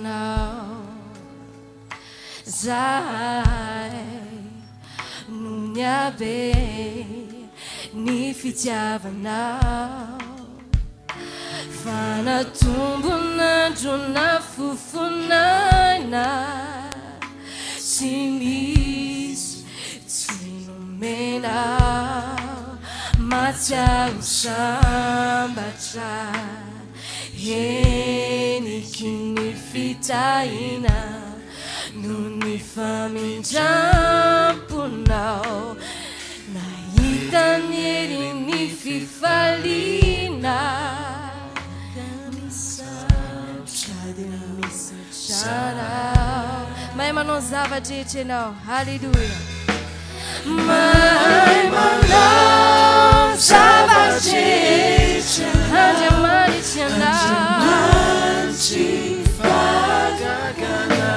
anao zahay noho ny habe ny fitiavanao fa na tombon'andro na fofon'aina tsy misy tsy nomenao mahatsiaro sambatra Heniky ny fitahiana noho ny famindram-ponao Nahita ny herin'ny fifaliana Ka misaotra dia misaotra anao Mahay manao ny zava-drehetra ianao Haleloia Mahay manao ny zava-drehetra Andriamanitra ianao Andriamanitry ny fahagagana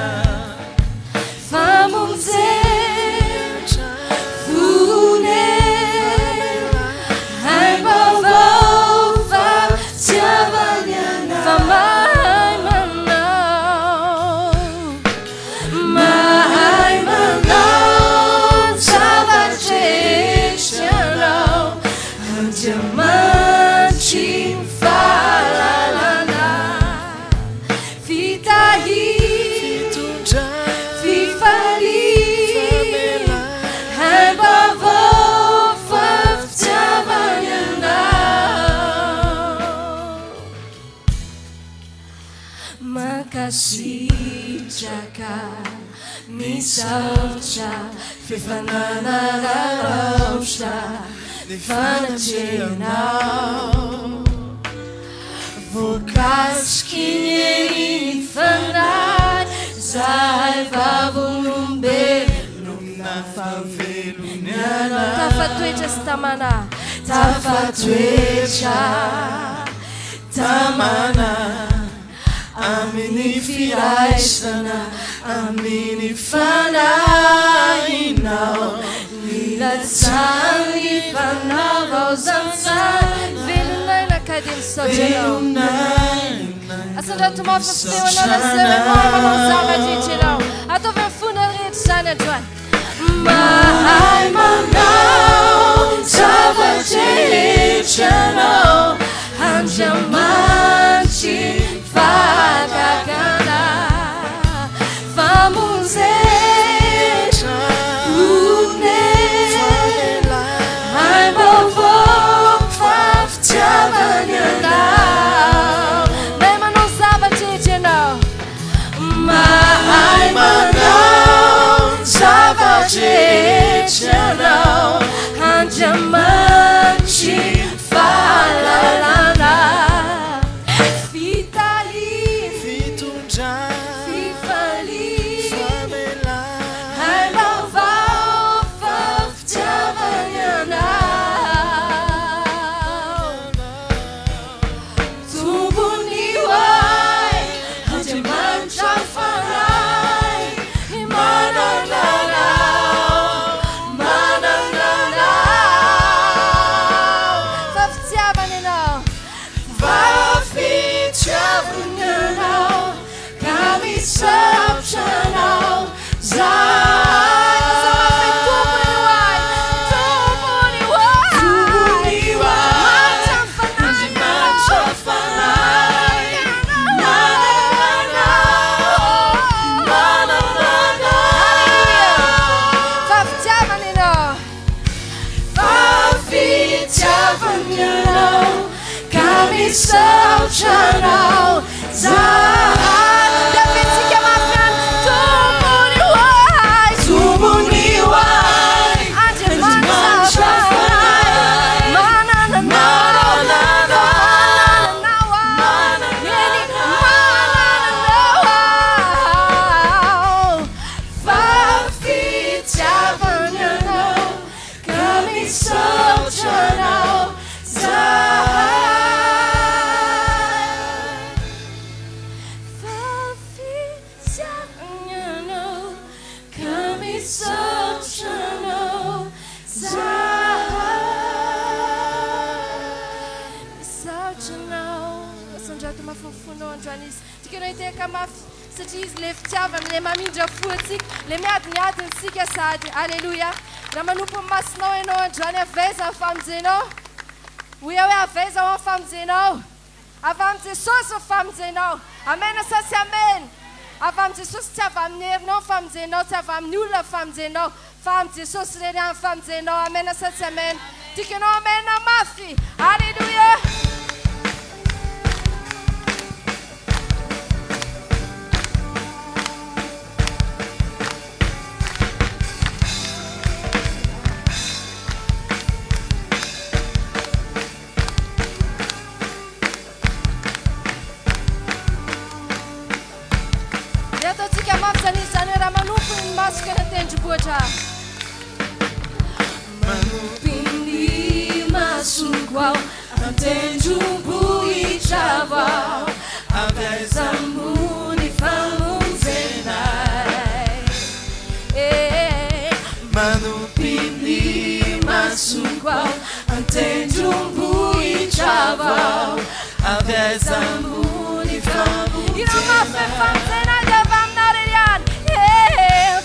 Famonjena Fonena Aim-baovao Fitiavana ianao Fa mahay manao Mahay manao zava-drehetra Ianao, Andriamanitry ny fahalalana. Fitahiana, fifaliana, aim-baovao fa fitiavana Ianao. Mankasitraka, misaotra f'efa nanararaotra ny fanatrehanao. Voakasiky ny herin'ny Fanahy zahay vavolombelona fa velona ianao. Tafatoetra sy tamana, tafatoetra. Tamana amin'ny firaisana amin'ny Fanahinao. Nilatsahan'ny fanavaozan-tsaina. Velon'aina ka dia misaotra Anao. Velon'aina Asandrato mafy ny misaotra feonao lazao hoe mahay manao Anao. zava-drehetra Ianao. Ataovy amin'ny fonao rehetra izany androany. Mahay manao zava-drehetra Ianao, Andriamanitry ny fahagagana, famonjena, onena, aim-baovao, fa fitiavana Ianao. Mahay manao zava-drehetra Ianao. Mahay manao ny zava-drehetra Ianao, Andriamanitry ny fahalalana. Fitahiana, fifaliana, aim-baovao fa fitiavana Ianao. Tompony ho ahy, Andriamanitra Fanahy, manana Anao, manana Anao. Fa fitiavana Ianao, fa fitiavana Ianao, ka misaotra Anao zahay. Lazao mafy, Tompony ho ahy, Tompony ho ahy, Manitra Fanahy Fa fitiavana ianao. Fa fitiavana ianao ka misaotra anao zahay. Dia fitsika mafy any. Tompony ho ahy. Tompony ho ahy. Andriamanitra Fanahy. Manana anao. Manana anao aho. Eny, manana anao aho. Fa fitiavana anao ka misaotra anao zahay. Fa fitiavana anao ka misaotra anao zahay. Misaotra anao. Asandrato mafy ny fonao androany izy. Tiako ianao hitehaka mafy. satria Izy ilay fitiavana, ilay mamindra fo antsika, ilay miady ny adintsika sahady. Aleloia. Raha manompo ny masinao ianao androany, avy aiza ny famonjenao? Hoy aho hoe avy aiza hoa ny famonjenao? Avy amin'i Jesosy ny famonjenao. Amena sa tsy amena? Avy amin'i Jesosy, tsy avy amin'ny herinao ny famonjenao, tsy avy amin'ny olona ny famonjenao, fa amin'i Jesosy irery ihany ny famonjenao. Amena sa tsy amena? Tiako ianao amena mafy. Aleloia. Ny ataontsika mafy izany izy izany hoe raha manompo ny masoko eny an-tendrombohitra aho. Manompo ny masoko aho an-tendrombohitra vao avy aiza moa ny famonjena ahy. Manompo ny masoko aho An-tendrombohitra vao avy aiza moa ny Hira mafy famonjena hoe famonjena dia avy aminao irery ihany eh.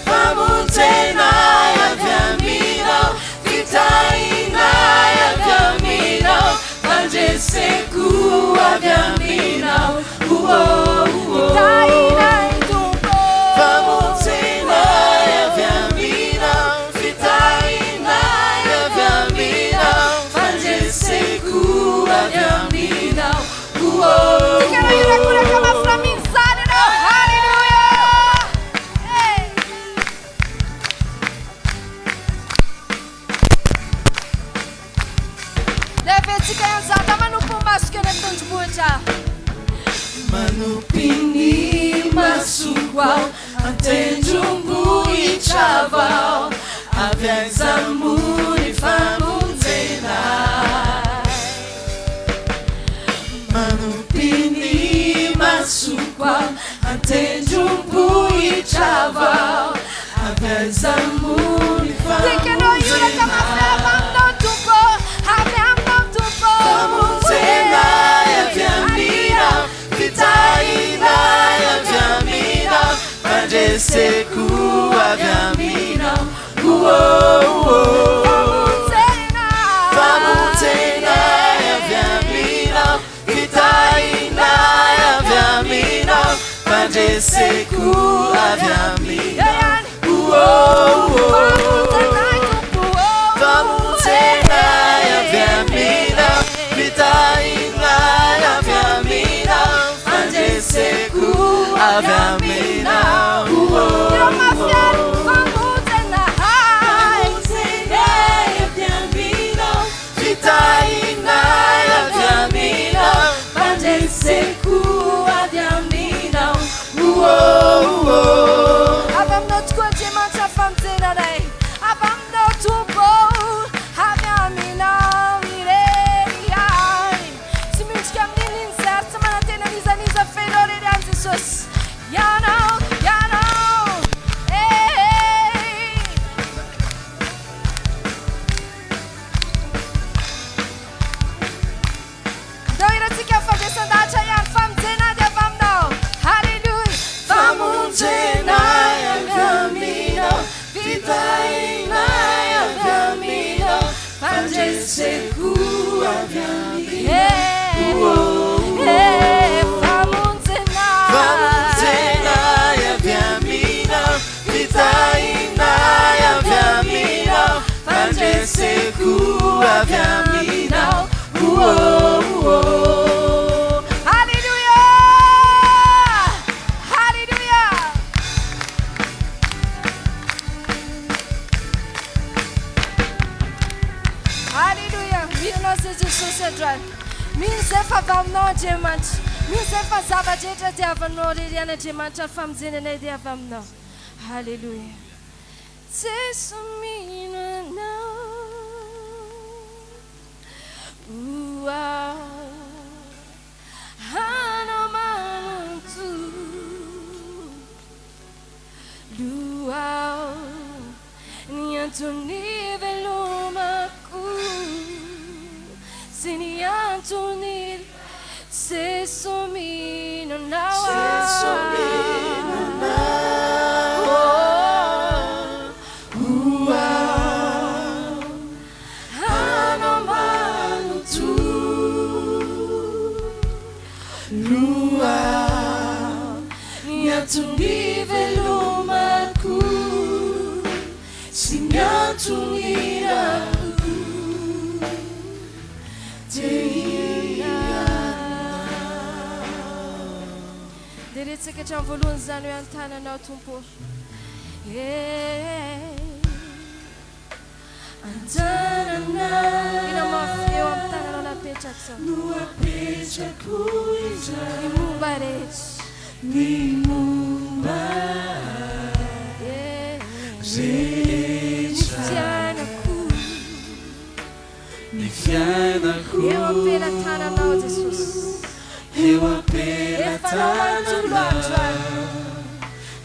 Famonjena avy aminao, fitahiana avy aminao, fandreseko avy aminao, oh oh oh. Fitahiana Tompo. Famonjena avy aminao, fitahiana avy aminao, fandreseko avy aminao, oh oh Tiako ianao hiorakoraka oh. mafy raha mino izany ianao. Haleloia! Hey! Lehibentsika eo zaka manompo ny masoko eny an-tendrombohitra. Manopy ny masoko aho an-tendrombohitra vao avy aiza moa ny famonjena ahy. Manopy ny masoko aho an-tendrombohitra vao avy aiza moa ny Tiako ianao hioraka famonjena mafy avy aminao Tompo, avy aminao Tompo. Famonjena avy aminao, fitahiana avy aminao, fandreseko avy aminao. Oh oh oh. Famonjena. Famonjena avy aminao, fitahiana avy aminao, fandreseko avy Eo aminao. ihany. Oh oh oh. Famonjena Tompo. Famonjena avy aminao, fitahiana avy aminao, fandreseko avy aminao. Oh Hira oh mafy ary. oh. Famonjena ahy. Famonjena avy aminao, fitahiana avy aminao, fandreseko avy aminao. Oh oh oh. Avy aminao tokoa Andriamanitra famonjena anay. Avy aminao Tompo, avy aminao irery ihany. Tsy miondrika amin'inona izay ary tsy manantena n'iza n'iza fa Ianao irery ihany Jesosy. Ianao, Ianao. Hey. Ndao hirantsika fandraisan-dahatra ihany famonjena dia avy aminao. Haleloia. Famonjena avy aminao, fitahiana avy aminao, fandreseko avy aminao. Hey. Oh oh Hey, oh. famonjena. Famonjena avy aminao, fitahiana avy aminao, fandreseko avy aminao. Oh oh oh. Haleloia. Haleloia. Haleloia. Mino anao izay Jesosy androany. Mino izay fa avy aminao Andriamanitra. Mino izay fa zava-drehetra dia avy aminao irery ihany Andriamanitra. Ny famonjena anay dia avy aminao. Haleloia. Jeso mino anao. Oa. Anao manontolo. Loao. Ny antony velomako sy ny antony Jeso mino anao Jeso mino antony ivelomako sy ny antony irako dia ianao. Dia retsaka hatramin'ny voalohany izany hoe an-tananao Tompo ô. Eh. An-tananao. Ina mafy eo amin'ny tananao napetrako izao. No apetrako izao. Ny momba rehetra. Ny momba Eh. rehetra. Ny fiainako. Ny fiainako. Eo am-pelatananao Jesosy. Eo Efa anao manontolo androany. am-pelatananao.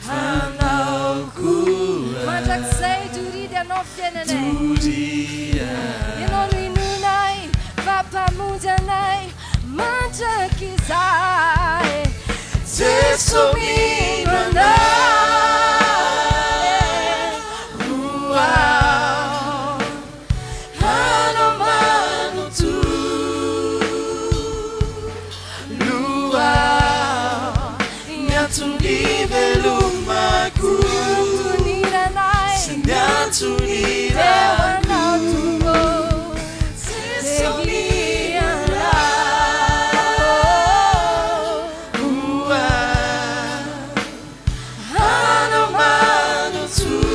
Anao koa. Mandrakizay doria dia anao fiainanay. Doria. Ianao no inoanay fa mpamonjy anay mandrakizay. Jeso mino anao. Ho anao manontolo. Ny antony ivelomako. Antony iranay. Sy ny antony Eo irako. anao Tompo. Jeso mino anao. Ho anao manontolo.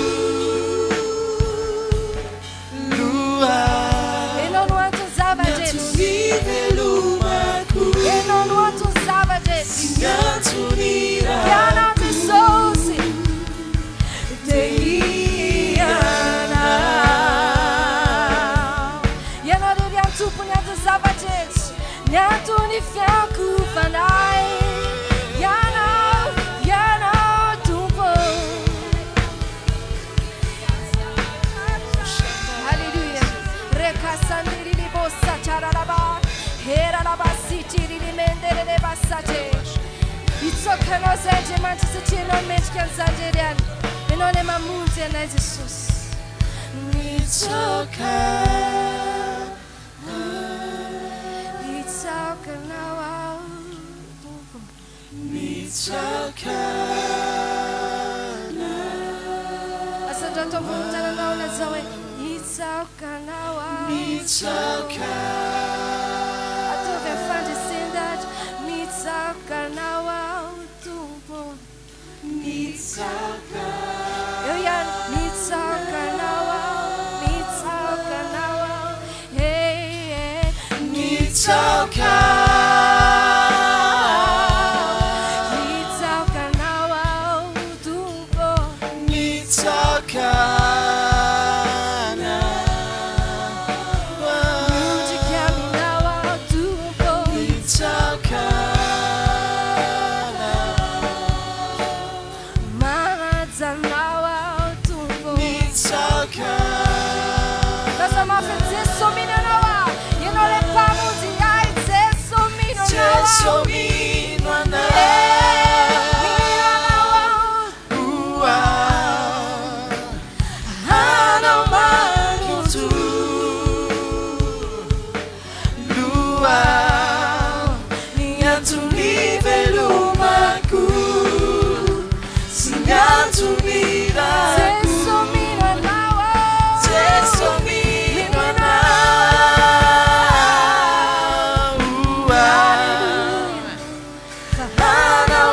Ianao no antony Ny zava-drehetra. antony ivelomako. Ianao no antony zava-drehetra. Sy ny antony irako. Ianao Jesosy. Dia ianao. Ianao irery ihany Tompo ny antony zava-drehetra. Ny antony fiankofanay. Ianao, Ianao Tompo. Alléluia. Rekasandiri chararaba. Heraraba sitirili menderele basate. Itsoka anao zay Andriamanitra satria ianao no mendrika an'izany irery ihany. Ianao ilay mamonjy anay Jesosy. Mitsoka. Itsoka anao aho Tompo. Mitsoka. Asandrato ambony tananao lazao hoe itsoka anao aho. Mitsoka. Ataovy amin'ny fandresendatra. Mitsoka anao aho Tompo. Mitsoka. Eo ihany mitsoka anao aho, mitsoka anao aho. Hey, hey. Mitsoka. Mitsoka anao aho Tompo. Mitsoka. Miondrika aminao aho Tompo. Mitsoka. Manaja anao aho Tompo. Mitsoka. Lazao mafy Jeso mino anao aho. Ianao ilay mpamonjy ahy Jeso mino anao aho. Jeso mino anao. Mino anao aho. Anao manontolo. Ny antony ivelomako sy ny antony irako. Jeso mino anao aho. Jeso mino anao. Anao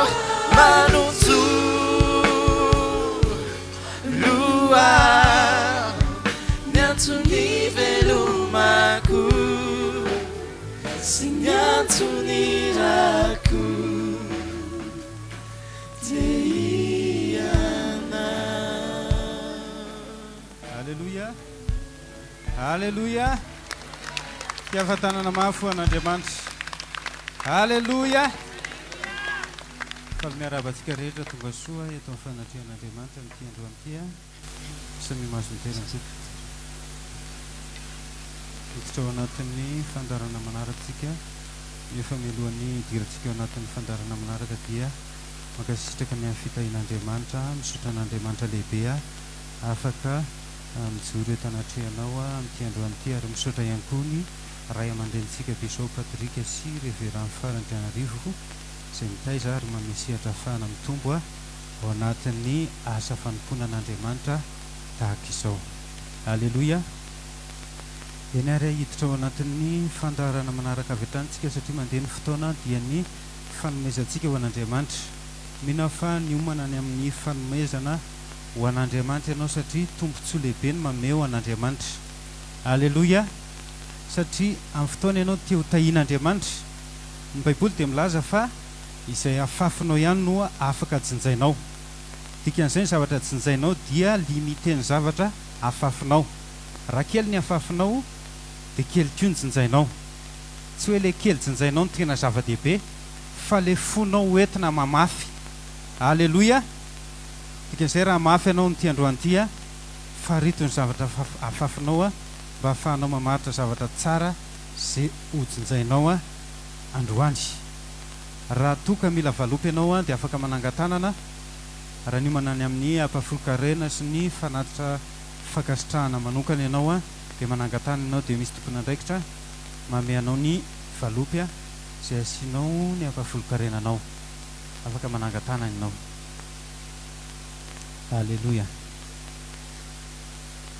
manontolo. Ny antony ivelomako sy ny antony irako. Dia ianao. Alléluia. Alléluia. Fiafatanana mafy ho an'Andriamanitra. Alléluia. Faly miarahaba antsika rehetra tonga soa eto amin'ny fanatrehan'Andriamanitra amin'ity androany ity. Samy mahazo ny toerantsika. Miditra ao anatin'ny fandaharana manaraka nefa mialohan'ny hidirantsika ao anatin'ny fandaharana manaraka dia mankasitraka ny amin'ny fitahian'Andriamanitra, misaotra an'Andriamanitra lehibe afaka mijoro eto anatrehanao amin'ity androany ity ary misaotra ihany koa ny ray aman-drenintsika Bishop Patrick sy Révérend Farandrianarivo izay mitaiza ary manome sehatra ahafahana mitombo. ao anatin'ny asa fanompoana an'Andriamanitra tahaka izao. Aleloia! Eny ary hiditra ao anatin'ny fandaharana manaraka avy hatrany tsika satria mandeha ny fotoana dia ny fanomezantsika ho an'Andriamanitra. Mino aho fa niomana ny amin'ny fanomezana ho an'Andriamanitra ianao satria tombontsoa lehibe ny manome ho an'Andriamanitra. Aleloia! Satria amin'ny fotoana ianao te ho tahian'Andriamanitra. Ny Baiboly dia milaza fa izay afafinao ihany no afaka jinjainao. Dikan'izay ny zavatra jinjainao dia limite ny zavatra afafinao. Raha kely ny afafinao dia kely koa ny jinjainao. Tsy hoe le kely jinjainao no tena zava-dehibe fa le fonao ho entina mamafy. Aleloia! Dikan'izay raha mafy ianao amin'ity androany ity a, farito ny zavatra afafinao a, mba ahafahanao mamaritra zavatra tsara ze ho jinjainao a androany. Raha toa ka mila valopy ianao a dia afaka manangan-tanana raha niomana ny amin'ny ampahafolon-karena sy ny fanatitra fankasitrahana manokana ianao a dia manangan-tanana ianao dia misy tompon'andraikitra manome anao ny valopy a izay asianao ny ampahafolon-karenanao. Afaka manangan-tanana ianao. Aleloia.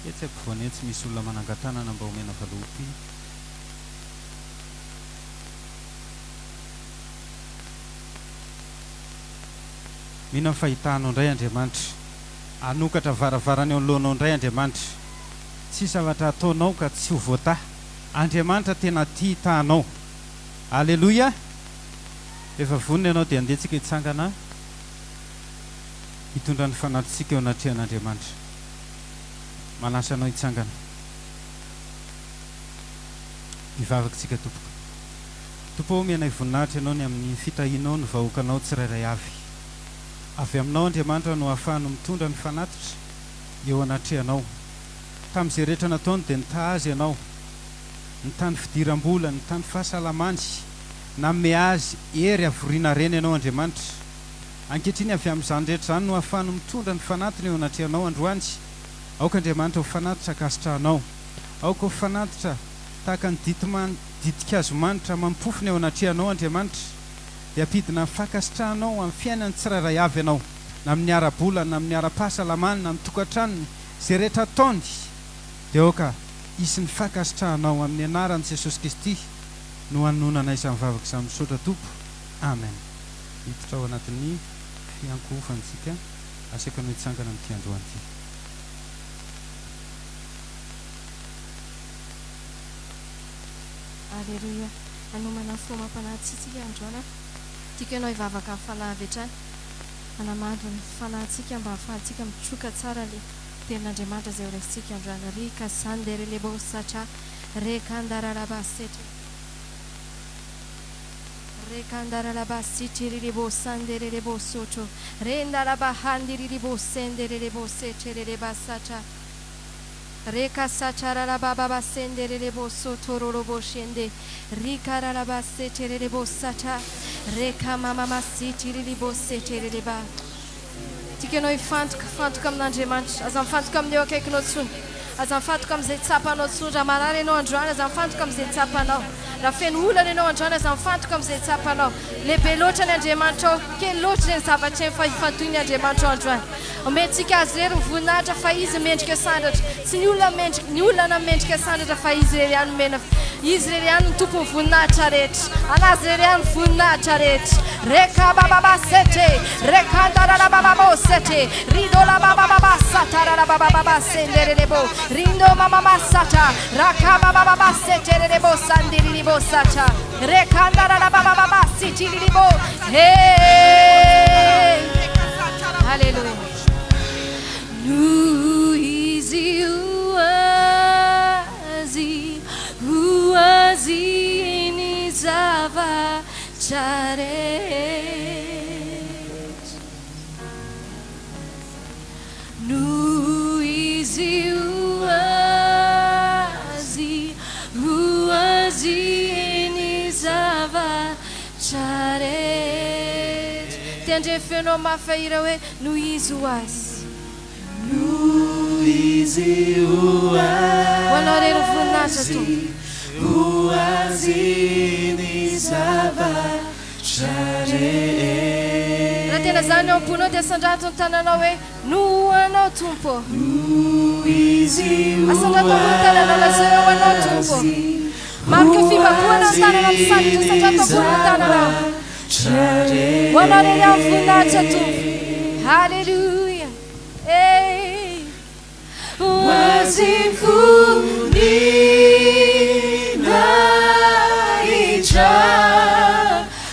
Etsy ampovoany etsy misy olona manangan-tanana mba omena valopy. Mino aho fa hitaha anao indray Andriamanitra. Hanokatra varavarana eo anoloanao indray Andriamanitra. Tsy hisy zavatra hataonao ka tsy ho voataha. Andriamanitra tena tia hitaha anao. Aleloia! Rehefa vonona ianao dia andeha tsika hitsangana hitondra ny fanatitsika eo anatrehan'Andriamanitra. Manasa anao hitsangana. Hivavaka isika tompoko. Tompo ô, omenay voninahitra Ianao ny amin'ny fitahianao ny vahoakanao tsirairay avy. Avy Aminao Andriamanitra no ahafahany mitondra ny fanatitra eo anatrehanao. Tamin'izay rehetra nataony dia nitaha azy Ianao. Nitaha ny fidiram-bolany, nitaha ny fahasalamany. Nanome azy hery havoriana harena Ianao Andriamanitra. Ankehitriny avy amin'izany rehetra izany no ahafahany mitondra ny fanatiny eo anatrehanao androany. Aoka Andriamanitra ho fanatitra ankasitrahanao. Aoka ho fanatitra tahaka ny dity ditin-kazo manitra amam-pofona eo anatrehanao Andriamanitra. Dia hampidina ny fankasitrahanao amin'ny fiainany tsirairay avy Ianao, na amin'ny ara-bola, na amin'ny ara-pahasalamany, na amin'ny tokantranony, izay rehetra ataony. Dia aoka hisy ny fankasitrahanao amin'ny anaran'i Jesosy Kristy no hanononana izany vavaka izany. Misaotra Tompo. Amen. Hiditra ao anatin'ny fiankohofantsika. Asaiko anao hitsangana amin'ity androany ity. Aleloia. Hanomana ny fo amam-panahy antsika androany aho. Tiako ianao hivavaka amin'ny fanahy avy hatrany. Hanamando ny fanahintsika mba hahafahantsika mitroka tsara ilay Tenin'Andriamanitra izay horaisintsika androany. Rika sanderelebo satra rekandararaba setre. Rekandararaba sitriribo sanderelebo sotro. Rendaraba handiriribo senderelebo setrerereba satra. Reka satrararababa sendererebo sotororobo shende. Rikararaba setrererebo satra. Reka mamama sitiriribo setrerereba. Tiako ianao hifantoka, hifantoka amin'Andriamanitra. Aza mifantoka amin'ny eo akaikinao intsony. Aza mifantoka amin'izay tsapanao intsony. Raha marary ianao androany, aza mifantoka amin'izay tsapanao. Raha feno olana ianao androany, aza mifantoka amin'izay tsapanao. Lehibe loatra ny Andriamanitrao, kely loatra ireny zavatra ireny fa ifantohy ny Andriamanitrao androany. Omentsika Azy irery ny voninahitra fa Izy mendrika sandratra. Tsy ny olona mendrika, ny olona mendrika sandratra fa Izy irery ihany nomena, Izy irery ihany no Tompon'ny voninahitra rehetra. An'Azy irery ihany ny voninahitra rehetra. Rekabababasete, rekandararabababosete, ridolababababasatarabababasendererebo, rindomamamasata, rakababababasetererebosandiriribosata, rekandararabababasitiribo. Hey! Haleloia. Noho izy ho azy, ho azy ny zavatra rehetra. Noho izy ho azy, ho azy ny zavatra rehetra. Te handre feonao mafy hira hoe noho izy ho azy. Noho izy ho Ho anao irery ny voninahitra azy, Tompo. ho azy ny zavatra rehetra. Raha tena zany ao am-ponao dia asandrato ny tananao hoe Noho Anao Tompo ô. Asandrato ambony ny tananao lazao hoe ho Anao Tompo ô. Marika fibabohana ny tanana misandotra asandrato ambony ny tananao. Ho Anao irery ihany voninahitra Tompo. Haleloia. Hey. Ho azy voninahitra,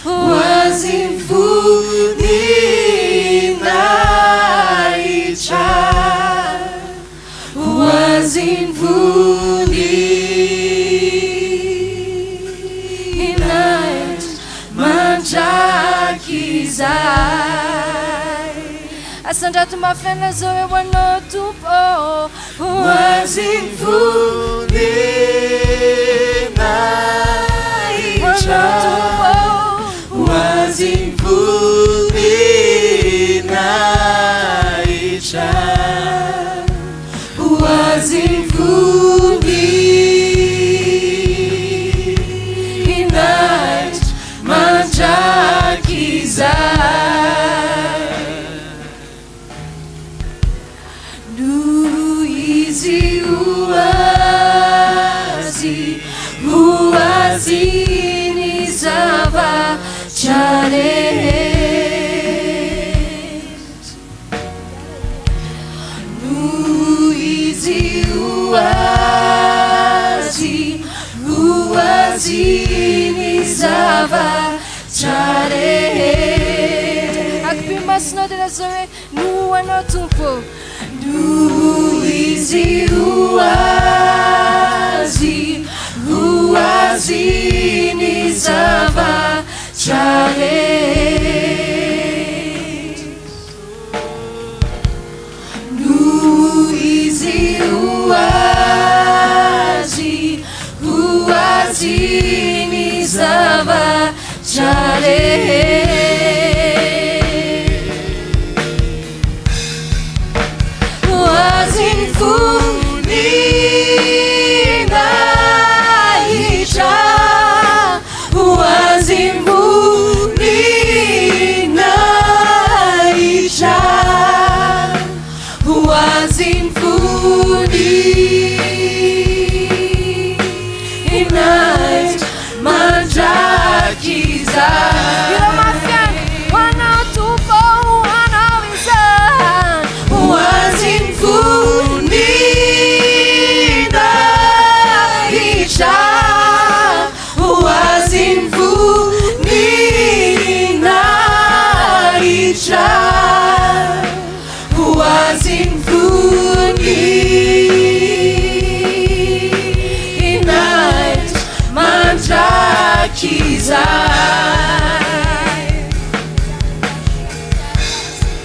ho azy voninahitra, ho azy voninahitra mandrakizay. Asandrato mafy an'izao eo anao Tompo ô. Ho azy ny voninahitra. Ho azy ny voninahitra. Ho azy ny voninahitra mandrakizay. Noho izy ho azy, ho azy ny zavatra rehetra. Noho izy ho azy, ho azy ny zavatra rehetra. Akipio masonao dia lazao hoe Noho Anao Tompo ô. Noho Izy ho azy, ho azy ny zavatra rehetra. Noho Izy ho azy, ho azy ny zavatra rehetra. Ho azy ny voninahitra, ho azy ny voninahitra, ho azy ny voninahitra mandrakizay. Hira mafy any, ho anao Tompo ô, ho anao izany. Ho azy ny voninahitra, ho azy ny voninahitra, ho azy ny voninahitra mandrakizay.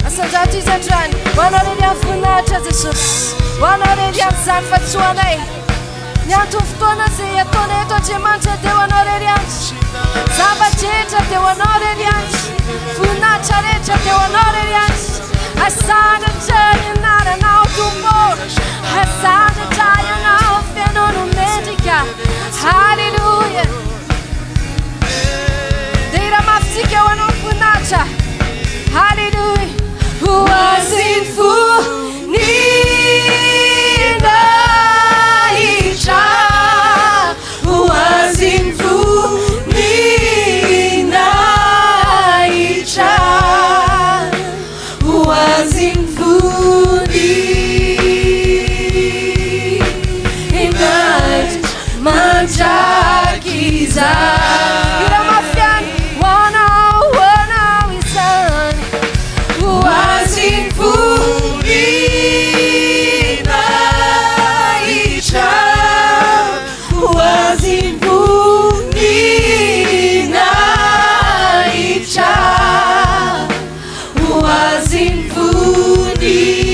Asandrato izy androany. Ho anao irery ihany voninahitra Jesosy. Ho anao irery ihany izany fa tsy ho anay. Ny anton'ny fotoana izay ataonay eto Andriamanitra dia ho anao irery ihany. Zava-drehetra dia ho anao irery ihany. Voninahitra rehetra dia ho anao irery ihany. Asandratra ny anaranao Tompo. Asandratra ianao feno no mendrika. Haleloia. Dia hira mafy tsika ho anao voninahitra. Haleloia. Ho azy ny voninahitra, ho azy ny voninahitra, ho azy ny voninahitra mandrakizay. Hira mafy ihany. Ho anao, ho anao izany. Ho azy ny voninahitra, ho azy ny voninahitra, ho azy ny voninahitra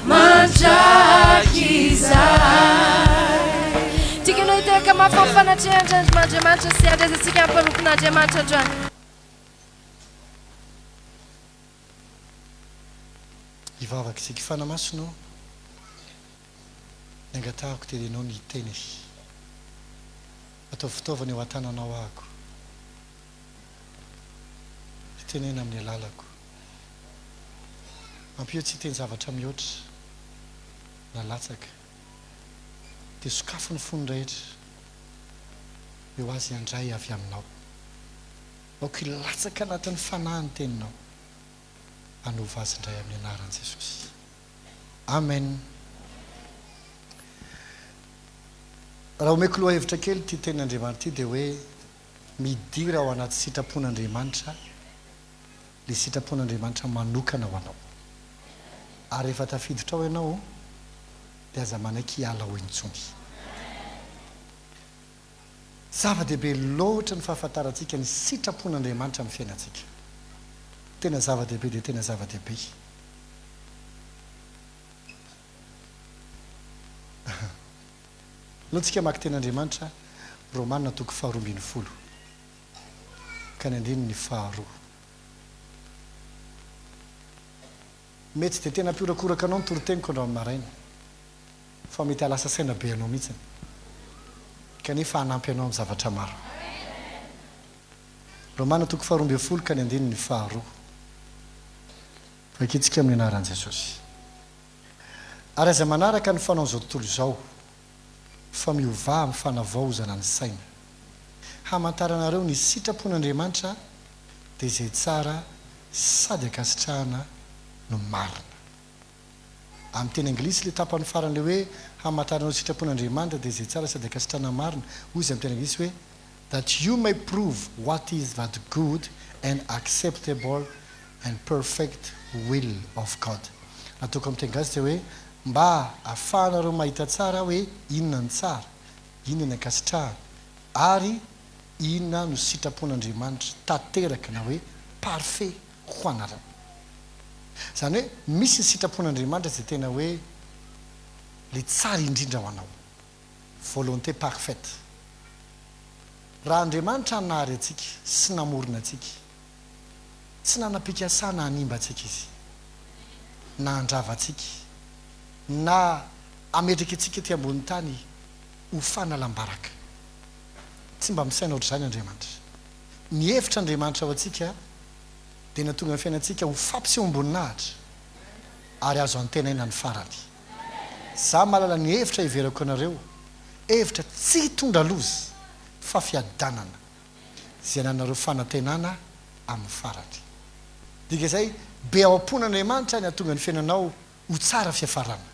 mandrakizay. Tiako ianao hiteraka mafy amin'ny fanatrehan'Andriamanitra sy handraisantsika ny mpanompon'Andriamanitra androany. Hivavaka isika. Fanahy Masina ô, ny angatahako dia Ianao ny hiteny. Ataovy fitaovana eo an-tananao ahako. Mitenena amin'ny alalako. Ampio tsy hiteny zavatra mihoatra na latsaka. Dia sokafy ny fony rehetra eo azy handray avy aminao. Aoka hilatsaka anatin'ny fanahy ny teninao. Hanova azy indray amin'ny anaran'i Jesosy. Amen. Raha omeko lohahevitra kely ity tenin'Andriamanitra ity dia hoe midira ao anaty sitrapon'Andriamanitra, ilay sitrapon'Andriamanitra manokana ho anao. Ary rehefa tafiditra ao ianao dia aza manaiky hiala ao intsony. Zava-dehibe loatra ny fahafantarantsika ny sitrapon'Andriamanitra amin'ny fiainantsika. Tena zava-dehibe dia tena zava-dehibe. Aleo tsika hamaky tenin'Andriamanitra, Romana toko faharoa ambin'ny folo ka ny andininy faharoa. Mety tsy dia tena hampihorakoraka anao ny toriteniko androany maraina, fa mety hahalasa saina be anao mihitsy, kanefa hanampy anao amin'ny zavatra maro. Romana toko faharoa ambin'ny folo ka ny andininy faharoa. Vakintsika amin'ny anaran'i Jesosy. Ary aza manaraka ny fanaon'izao tontolo izao, fa miovà amin'ny fanavaozana ny saina. Hamantaranareo ny sitrapon'Andriamanitra, dia izay tsara sady ankasitrahana no marina. Amin'ny teny anglisy ilay tapany farany ilay hoe hamantaranareo ny sitrapon'Andriamanitra, dia izay tsara sady ankasitrahana marina, hoy izy amin'ny teny anglisy hoe that you may prove what is that good and acceptable and perfect will of God. Nataoko amin'ny teny gasy dia hoe mba ahafahanareo mahita tsara hoe inona ny tsara, inona ny ankasitrahana, ary inona no sitrapon'Andriamanitra tanteraka na hoe parfait ho anareo. Izany hoe misy ny sitrapon'Andriamanitra izay tena hoe le tsara indrindra ho anao. Volonté parfaite. Raha Andriamanitra nahary antsika sy namorona antsika, tsy nanam-pikasana hanimba antsika Izy, na handrava antsika, na hametraka antsika ety ambonin'ny tany ho fanalam-baraka. Tsy mba misaina ohatr'izany Andriamanitra. Ny hevitr'Andriamanitra ho antsika dia nahatonga ny fiainantsika ho fampisehoam-boninahitra ary azo antenaina ny farany. Za mahalala ny hevitra heverako anareo, hevitra tsy hitondra loza fa fiadanana, izay ananareo fanantenana amin'ny farany. Dika izay, be ao am-pon'Andriamanitra ny hahatonga ny fiainanao ho tsara fiafarana.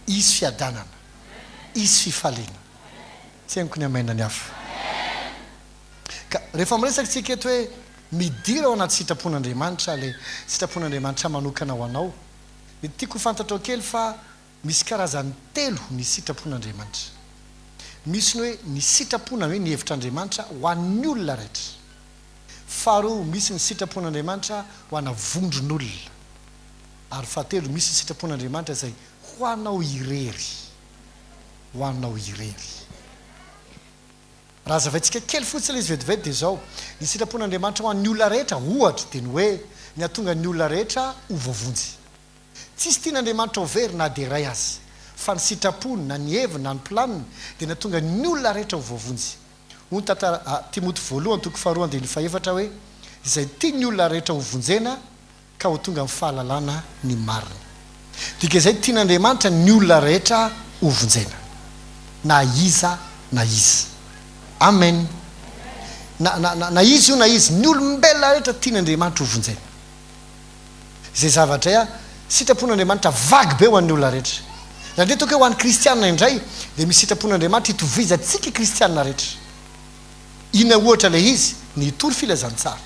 Hisy fiadanana. Hisy fifaliana. Tsy henoko ny amen ny hafa. Ka rehefa miresaka isika eto hoe midira ao anaty sitrapon'Andriamanitra, ilay sitrapon'Andriamanitra manokana ho anao, dia tiako ho fantatrao kely fa misy karazany telo ny sitrapon'Andriamanitra. Misy ny hoe ny sitrapo na hoe ny hevitr'Andriamanitra ho an'ny olona rehetra. Faharoa, misy ny sitrapon'Andriamanitra ho ana vondron'olona. Ary fahatelo, misy ny sitrapon'Andriamanitra izay ho anao irery. Ho anao irery. Raha hazavaintsika kely fotsiny ilay izy vetivety dia izao, ny sitrapon'Andriamanitra ho an'ny olona rehetra, ohatra, dia ny hoe ny hahatonga ny olona rehetra ho voavonjy. Tsisy tian'Andriamanitra ho very na dia iray aza, fa ny sitrapony na ny heviny na ny planiny dia ny hahatonga ny olona rehetra ho voavonjy. Hoy ny tantara a Timoty voalohany toko faharoa andininy fahefatra hoe, Izay tian'ny olona rehetra ho vonjena ka ho tonga amin'ny fahalalana ny marina. Dika izay tian'Andriamanitra ny olona rehetra ho vonjena. Na iza na iza. Amen. Na, na, na, na iza io na iza, ny olombelona rehetra tian'Andriamanitra ho vonjena. Izay zavatra izay, sitrapon'Andriamanitra vague be ho an'ny olona rehetra. Raha indray toa ka hoe ho an'ny kristiana indray, dia misy sitrapon'Andriamanitra itovizantsika kristiana rehetra. Inona ohatra ilay izy? Ny hitory filazantsara.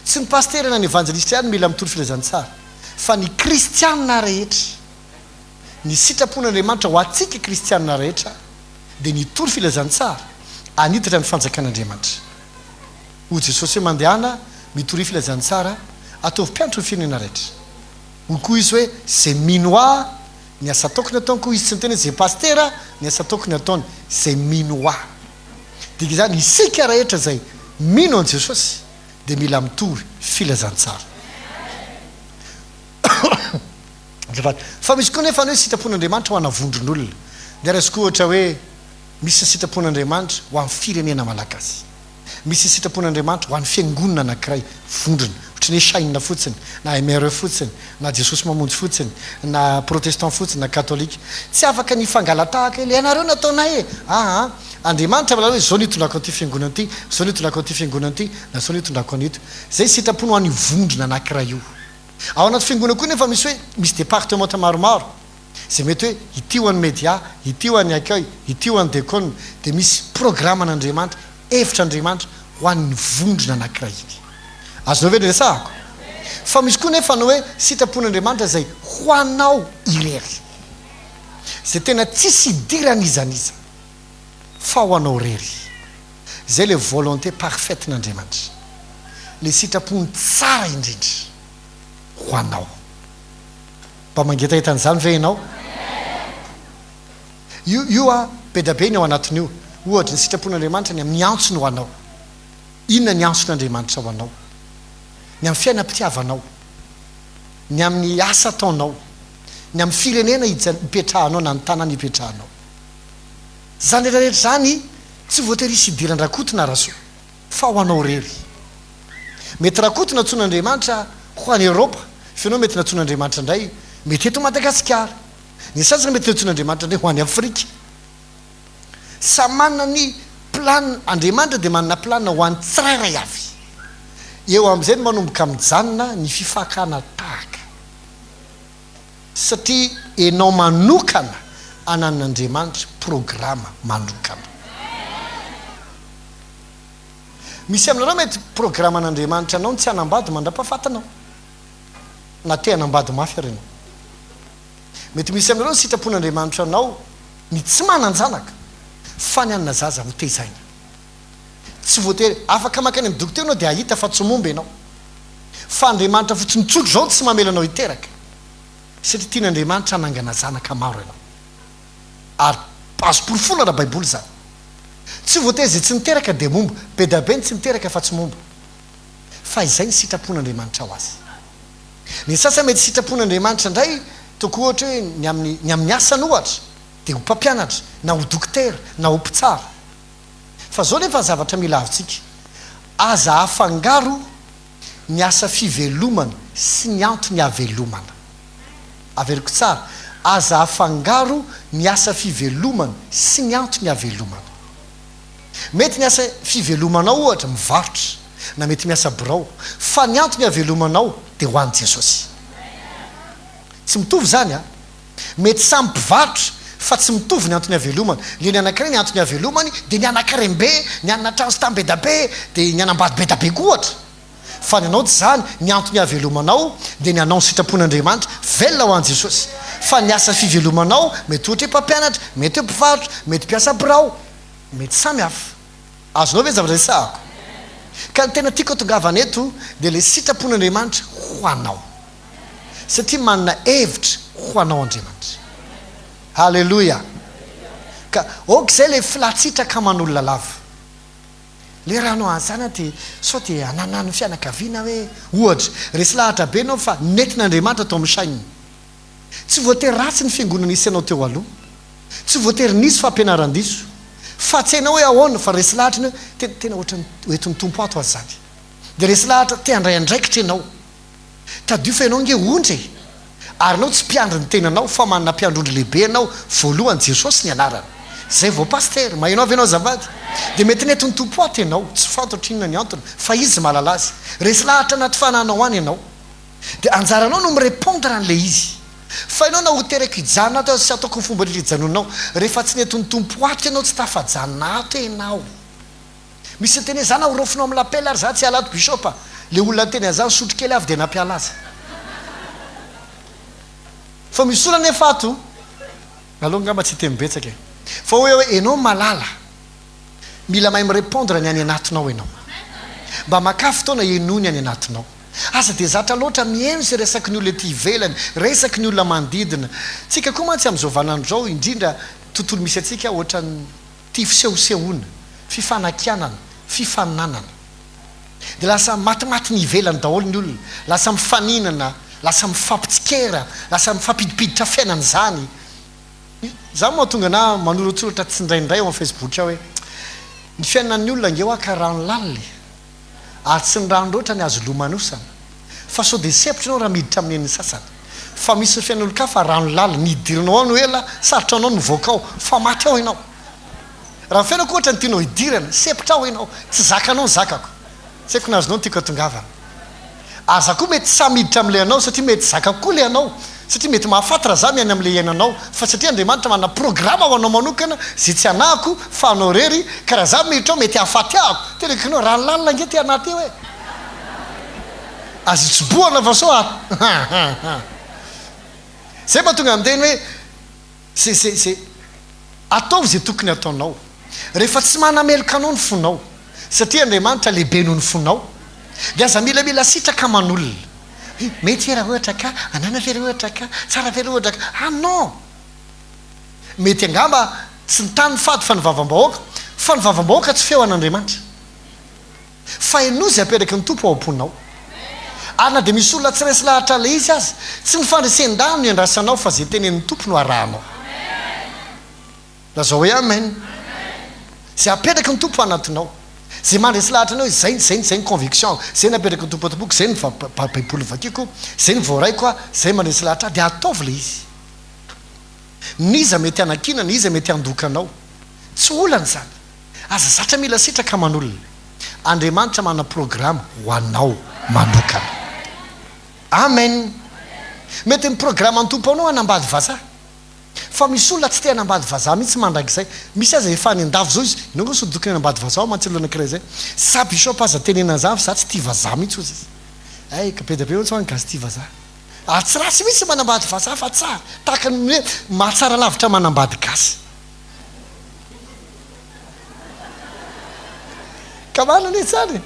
Tsy ny pasitera na ny evanjelistra ihany no mila mitory filazantsara, fa ny kristiana rehetra. Ny sitrapon'Andriamanitra ho antsika kristiana rehetra dia ny hitory filazantsara, hanitatra ny fanjakan'Andriamanitra. Hoy Jesosy hoe, Mandehana, mitoria filazantsara, ataovy mpianatro ny firenena rehetra. Hoy koa Izy hoe, Izay mino Ahy, ny asa ataoko no ataony koa. Izy tsy niteny hoe, Izay pasitera, ny asa ataoko no ataony. Izay mino Ahy. Dika izany, isika rehetra izay mino an'i Jesosy dia mila mitory filazantsara. Azafady. Fa misy koa nefa ny hoe sitrapon'Andriamanitra ho ana vondron'olona. Dia raisiko ohatra hoe misy ny sitrapon'Andriamanitra ho an'ny firenena malagasy. Misy sitrapon'Andriamanitra ho an'ny fiangonana anankiray, vondrona, ohatran'ny hoe Shine fotsiny, na MRE fotsiny, na Jesosy Mamonjy fotsiny, na protestant fotsiny, na katolika. Tsy afaka ny hifangala-tahaka hoe le anareo nataonay e! Aa! Andriamanitra mahalala hoe izao no hitondrako an'ity fiangonana ity, izao no hitondrako an'ity fiangonana ity, na izao no hitondrako an'ito. Izay sitrapony ho an'io vondrona anankiray io. Ao anaty fiangonana koa nefa misy hoe misy départementa maromaro. Izay mety hoe ity ho an'ny media, ity ho an'ny accueil, ity ho an'ny decon, dia misy programan'Andriamanitra, hevitr'Andriamanitra ho an'ny vondrona anankiray iny. Azonao ve ny resahako? Fa misy koa nefa ny hoe sitrapon'Andriamanitra izay ho anao irery. Izay tena tsisy idiran'iza n'iza fa ho anao irery. Izay ilay volonté parfaite-n'Andriamanitra. Ilay sitrapony tsara indrindra ho anao. Mba mangetaheta an'izany ve ianao? Io, io a, be dia be ny ao anatin'io. Ohatra, ny sitrapon'Andriamanitra ny amin'ny antsony ho anao. Inona ny antson'Andriamanitra ho anao? Ny amin'ny fiainam-pitiavanao. Ny amin'ny asa ataonao. Ny amin'ny firenena ipetrahanao na ny tanàna ipetrahanao. Izany rehetra rehetra izany tsy voatery hisy hidiran-dRakoto na Rasoa. Fa ho anao irery. Mety Rakoto nantsoin'Andriamanitra ho any Eoropa, fa ianao mety nantsoin'Andriamanitra indray mety eto Madagasikara. Ny sasany mety nantsoin'Andriamanitra indray ho any Afrika. Samy manana ny plan, Andriamanitra dia manana plan ho an'ny tsirairay avy. Eo amin'izay no manomboka mijanona ny fifakana tahaka. Satria enao manokana ananan'Andriamanitra programa manokana. Misy aminareo mety programan'Andriamanitra anao ny tsy hanambady mandrapahafatinao. Na te hanambady mafy ary ianao. Mety misy aminareo ny sitrapon'Andriamanitra anao ny tsy manan-janaka fa ny hanana zaza ho tezaina. Tsy voatery, afaka mankany amin'ny dokotera ianao dia hahita fa tsy momba ianao. Fa Andriamanitra fotsiny tsotra izao tsy mamela anao hiteraka satria tian'Andriamanitra hanangana zanaka maro ianao. Ary azo porofoina ara-baiboly izany. Tsy voatery izay tsy niteraka dia momba. Be dia be ny tsy niteraka fa tsy momba. Fa izay ny sitrapon'Andriamanitra ho azy. Ny sasany mety sitrapon'Andriamanitra indray toko ohatra hoe ny amin'ny ny amin'ny asany ohatra dia ho mpampianatra na ho dokotera na ho mpitsara. Fa izao nefa ny zavatra mila azontsika, aza afangaro ny asa fivelomana sy ny antony havelomana. Averiko tsara, aza afangaro ny asa fivelomana sy ny antony havelomana. Mety ny asa fivelomanao ohatra mivarotra, na mety miasa birao, fa ny antony havelomanao dia ho an'i Jesosy. Tsy mitovy izany an! Mety samy mpivarotra fa tsy mitovy ny antony havelomana. Le ny anankiray ny antony havelomany dia ny hanan-karem-be, ny hanana trano sy tany bedabe, dia ny hanambady bedabe koa ohatra. Fa ny anao tsy izany, ny antony havelomanao dia ny hanao ny sitrapon'Andriamanitra, velona ho an'i Jesosy. Fa ny asa fivelomanao mety ohatra hoe mpampianatra, mety hoe mpivarotra, mety mpiasa birao, mety samy hafa. Azonao ve ny zavatra resahako? Ka ny tena tiako hatongavana eto dia ilay sitrapon'Andriamanitra ho anao. Satria manana hevitra ho anao Andriamanitra. Haleloia! Ka ok izay ilay filatsitraka aman'olona lava. Le raha anao an'izany an dia sao dia ananan'ny fianakaviana hoe ohatra, resy lahatra be ianao fa nentin'Andriamanitra tao amin'ny chaine. Tsy voatery ratsy ny fiangonana nisy anao teo aloha. Tsy voatery nisy fampianaran-diso. Fa tsy hainao hoe ahoana fa resy lahatra ianao hoe tena tena ohatran'ny hoentin'ny Tompo ato aza izany. Dia resy lahatra te handray andraikitra ianao. Tadidio fa ianao ange ondry e! Ary ianao tsy mpiandry ny tenanao fa manana mpiandry ondry lehibe ianao, voalohany Jesosy ny anarany. Zay vao Pasitera, maheno avy ianao azafady? Dia mety nentin'ny Tompo ato ianao, tsy fantatro inona ny antony fa Izy mahalala azy. Resy lahatra anaty fanahinao any ianao. Dia anjaranao no mi-répondre an'ilay izy. Fa ianao na ho tereko hijanona ato aza tsy ataoko ny fomba rehetra hijanonanao. Rehefa tsy nentin'ny Tompo ato ianao tsy tafajanona ato ianao. Misy niteny hoe za na ho raofinao amin'ny lapela ary za tsy hiala ato Bishop a! Le olona niteny an'izany nisotro kely avy dia nampiala azy. Fa misy olona anefa ato, aleo angamba tsy hiteny betsaka e! Fa hoy aho hoe enao malala, mila mahay mi-répondre ny any anatinao enao. Mba makà fotoana henoy ny any anatinao. Aza dia zatra loatra mihaino izay resaky ny olona ety ivelany, resaky ny olona manodidina. Tsika koa mantsy amin'izao vaninandro izao, indrindra tontolo misy antsika, ohatran'ny. Tia fisehosehoana, fifanakianana, fifaninanana. Dia lasa matimaty ny ivelany daholo ny olona, lasa mifaninana, lasa mifampitsikera, lasa mifampidipiditra fiainana izany. Izany mahatonga anah manoratsoratra tsindraindray ao amin'ny Facebook ao hoe, Ny fiainan'ny olona ange hoa ka rano lalina e! Ary tsy ny rano loatra ny azo lomanosana. Fa sao dia sempotra ianao raha miditra amin'ny hen'ny sasany. Fa misy ny fiainan'olon-kafa rano lalina, ny hidiranao ao no ela, sarotra anao ny mivoaka ao, fa maty ao ianao. Raha ny fiainako ohatra no tianao hidirana, sempotra ao ianao, tsy zakanao ny zakako. Tsy haiko na azonao ny tiako hatongavana. Ary za koa mety tsy sahy miditra amin'ilay anao satria mety zakako koa ilay anao, satria mety mahafaty raha za miaina amin'ilay iainanao, fa satria Andriamanitra manana programa ho anao manokana izay tsy anahako fa anao irery, ka raha za miditra ao mety hahafaty ahako, tena akaikinao, raha lalina ange ty anahy ty hoe azo itsobohana fa sao ha. Zay mahatonga miteny hoe. Ze ze ze Ataovy ze tokony ataonao. Rehefa tsy manameloka anao ny fonao, satria Andriamanitra lehibe noho ny fonao, dia aza milamila sitraka aman'olona. Hoe mety ve raha ohatra ka, anana ve raha ohatra ka, tsara ve raha ohatra ka. Ah non! Mety angamba tsy ny tany fady fa ny vavam-bahoaka, fa ny vavam-bahoaka tsy feo an'Andriamanitra. Fa henoy izay apetraky ny Tompo ao am-ponao. Ary na dia misy olona tsy resy lahatra ilay izy aza, tsy ny fandresen-dahiny no iandrasanao fa izay tenenin'ny Tompo no arahanao. Lazao hoe Amen. Izay apetraky ny Tompo anatinao. Izay mandresy lahatra anao hoe izay, izay, izay ny conviction-ko, izay napetraky ny Tompo ato am-poko, izay ny Baiboly vakiko, izay ny voaraiko aho, izay mandresy lahatra ahy, dia ataovy ilay izy. N'iza mety hanakiana, n'iza mety handoka anao. Tsy olana izany. Aza zatra mila sitraka aman'olona. Andriamanitra manana programa ho anao manokana. Amen! Mety ny programan'ny Tompo anao hanambady vazaha. Fa misy olona tsy te hanambady vazaha mihitsy mandrakizay. Misy aza efa any andafy zao izy, ianao koa sao tokony hanambady vazaha ao mantsy olona anakiray zay. Za bishop aza tenenana an'zany fa za tsy tia vazaha mihitsy hozy izy. Hay ka be dia be mantsy hoa ny gasy tia vazaha. Ary tsy ratsy mihitsy manambady vazaha fa tsara, tahaka ny hoe mahatsara lavitra manambady gasy. Ka marina anie izany e!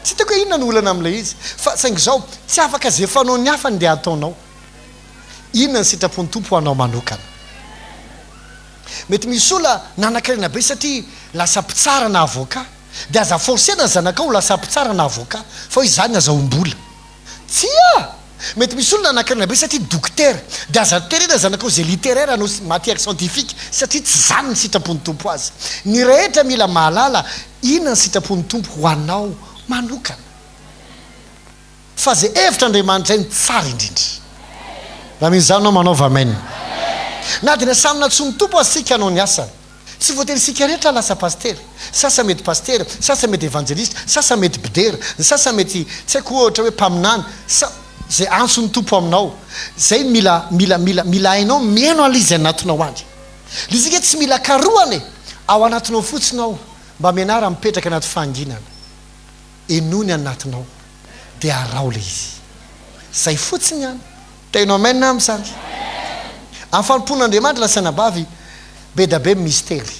Tsy hitako hoe inona no olana amin'ilay izy. Fa saingy izao, tsy afaka izay fanaon'ny hafa no ndeha hataonao. Inona ny sitrapon'ny Tompo ho anao manokana? Mety misy olona nanankarena be satria lasa mpitsara na avocat. Dia aza forcer-na ny zanakao ho lasa mpitsara na avocat fa hoe izany azahoam-bola. Tsia! Mety misy olona anakarena be satria dokotera, dia aza terena zanakao izay littéraire hanao matière scientifique satria tsy izany ny sitrapon'ny Tompo azy. Ny rehetra mila mahalala inona ny sitrapon'ny Tompo ho anao manokana. Fa izay hevitr'Andriamanitra izay no tsara indrindra. Raha mino izany ianao manaova Amen. Na dia samy nantsoin'ny Tompo aza isika hanao ny asany. Tsy voatery isika rehetra lasa pasitera. Sasany mety pasitera, sasany mety evanjelista, sasany mety mpidera, ny sasany mety tsy haiko ohatra hoe mpaminany, sa zay antson'ny Tompo aminao. Zay mila mila mila mila hainao mihaino an'ilay izy anatinao any. Ilay izy ange tsy mila karohana e! Ao anatinao fotsiny ao, mba mianara mipetraka anaty fahanginana. Henoy ny anatinao dia araho ilay izy. Zay fotsiny ihany. Teno amen am zany. Am fanompoana Andriamanitra lasa anabavy bedabe mistery.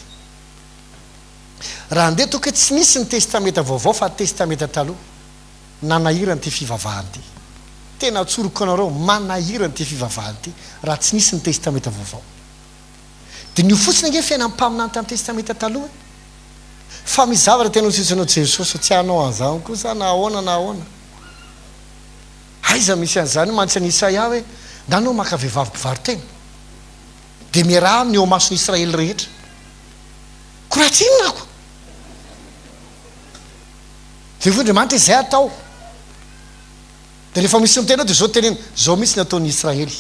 Raha andeha toky tsy nisy ny testameta vaovao fa testameta taloha. Nanahirana ity fivavahana ity. Tena tsoriko anareo manahirana ity fivavahana ity raha tsy nisy ny testameta vaovao. Diniho fotsiny ange fiainan'ny mpaminany tamin'ny testameta taloha e. Fa misy zavatra tena ho tsotsinao Jesosy tsy hanao an'izany kosa na ahoana na ahoana. Aiza misy an'izany mantsy an'i Isaia hoe, Ndà anao maka vehivavy mpivaro-tena, dia miaraha aminy eo imason'i Israely rehetra. Koa raha tsy inona ko? Dia hoy Andriamanitra, Izay atao. Dia rehefa misy miteny eo dia izao teneno, Izao mihitsy ny ataon'i Israely.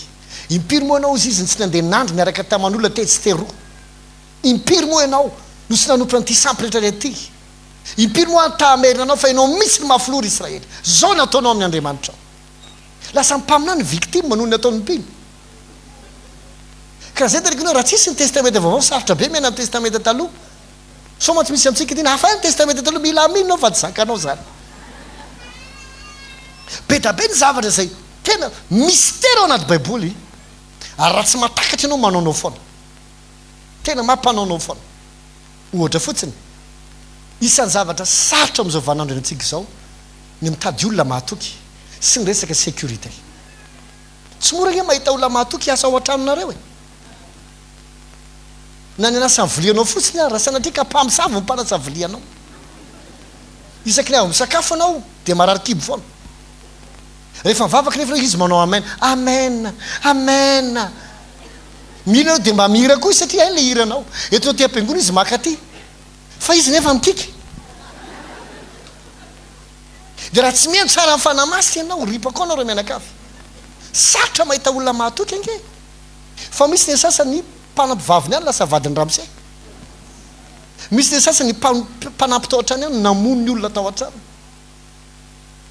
Impiry moa ianao, hozy izy, no tsy nandeha nandry niaraka taman'olona tetsy sy teroa? Impiry moa ianao no tsy nanompo an'ity sampy rehetra rehetra ity? Impiry moa aho ta-hamerina anao fa ianao mihitsy no mafy loha ry Israely. Izao no ataonao amin'ny Andriamanitrao. Lasa mpaminany victime noho ny ataon'ny mpino. Ka raha izay teneniko anao, raha tsisy ny Testamenta Vaovao, sarotra be miaina ny Testamenta Taloha. Sao mantsy misy amintsika ity, hafa ny Testamenta Taloha, mila mino ianao fa tsy zakanao izany. Be da be ny zavatra izay tena mystère ao anaty Baiboly, ary raha tsy mahatakatra ianao manaonao foana. Tena mampanaonao foana. Ohatra fotsiny, isan'ny zavatra sarotra amin'izao vaninandro iainantsika izao ny mitady olona mahatoky sy ny resaka sécurité. Tsy mora ange mahita olona mahatoky hiasa ao an-tranonareo e! Na ny hanasa ny vilianao fotsiny ary, raha sanatria ka mpamosavy ny mpanasa vilianao. Isaky ny avy misakafo ianao dia marary kibo foana. Rehefa mivavaka nefa ianao izy manao amen, amen, amen. Mihira ianao dia mba mihira koa izy satria hainy ilay hiranao. Entinao aty am-piangonana izy maka aty. Fa izy nefa mikiky. Dia raha tsy mihaino tsara ny Fanahy Masina ianao, ripaka ao nareo mianakavy. Sarotra mahita olona mahatoky ange. Fa misy ny sasany mpanampy vaviny ihany lasa vadin'i ramose. Misy ny sasany mpanampy tao an-trano ihany namono ny olona tao an-trano.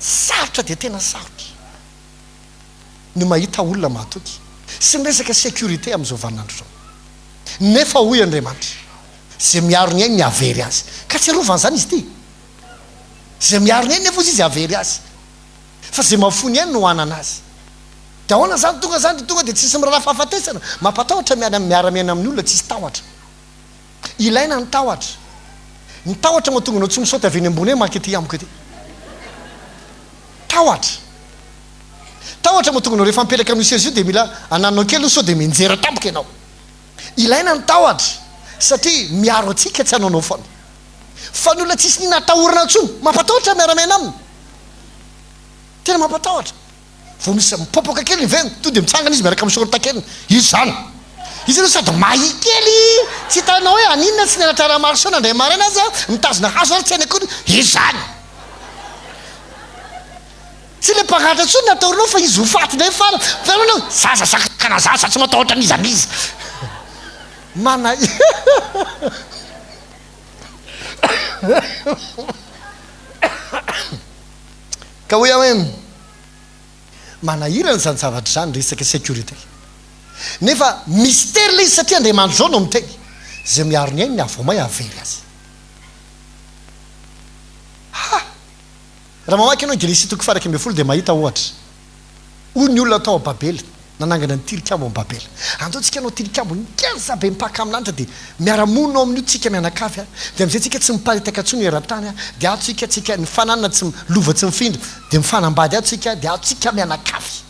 Sarotra dia tena sarotra ny mahita olona mahatoky sy ny resaka sécurité amin'izao vaninandro izao. Nefa hoy Andriamanitra, izay miaro ny ainy ny hahavery azy. Ka tsy arovany izany izy ity. Izay miaro ny ainy nefa hozy izy hahavery azy. Fa izay mahafoy ny ainy no hanana azy. Dia ahoana izany tonga izany dia tonga dia tsisy miraharaha fahafatesana. Mampatahotra miara-miaina amin'ny olona tsisy tahotra. Ilaina ny tahotra. Ny tahotra mahatonga anao tsy misaoty avy eny ambony eny maka ety amiko ety. Tahotra. Tahotra mahatonga anao rehefa mipetraka amin'io seza io dia mila ananonao kely aloha sao dia mianjera tampoka ianao. Ilaina ny tahotra satria miaro antsika tsy hanaonao foana. Fa ny olona tsisy nina atahorana intsony, mampatahotra miara-miaina aminy. Tena mampatahotra. Vao misy mipopoka kely ny veny, tonga dia mitsangana izy miaraka amin'ny short keliny. Izy izany. Izy aloha sady mahia kely, tsy hitanao hoe haninona tsy nianatra Ramaroson indray maraina aza, mitazona hazo ary tsy hainy akory. Izy izany. Tsy ilay mpangalatra intsony no atahorinao fa izy ho faty indray farany. Fa ianao aloha, zaza sakana zaza tsy matahotra an'iza n'iza. Mana Ka hoy aho hoe, manahirana izany zavatra izany, resaka sécurité. Nefa mystère ilay izy satria Andriamanitra izao no miteny, izay miaro ny ainy ny vao may hahavery azy. Ha! Raha mamaky ianao ny Genesisy toko faha 11 dia mahita ohatra. Hoy ny olona tao Babela, nanangana ny tilikambo amin'i Babela. Andao tsika hanao tilikambo ngeza be mipaka amin'ny lanitra dia miara-monina ao amin'io tsika mianakavy a! Dia amin'izay tsika tsy miparitaka intsony eran-tany a! Dia ato tsika, tsika, ny fananana tsy, lova tsy mifindra, dia mifanambady ato tsika, dia ato tsika mianakavy.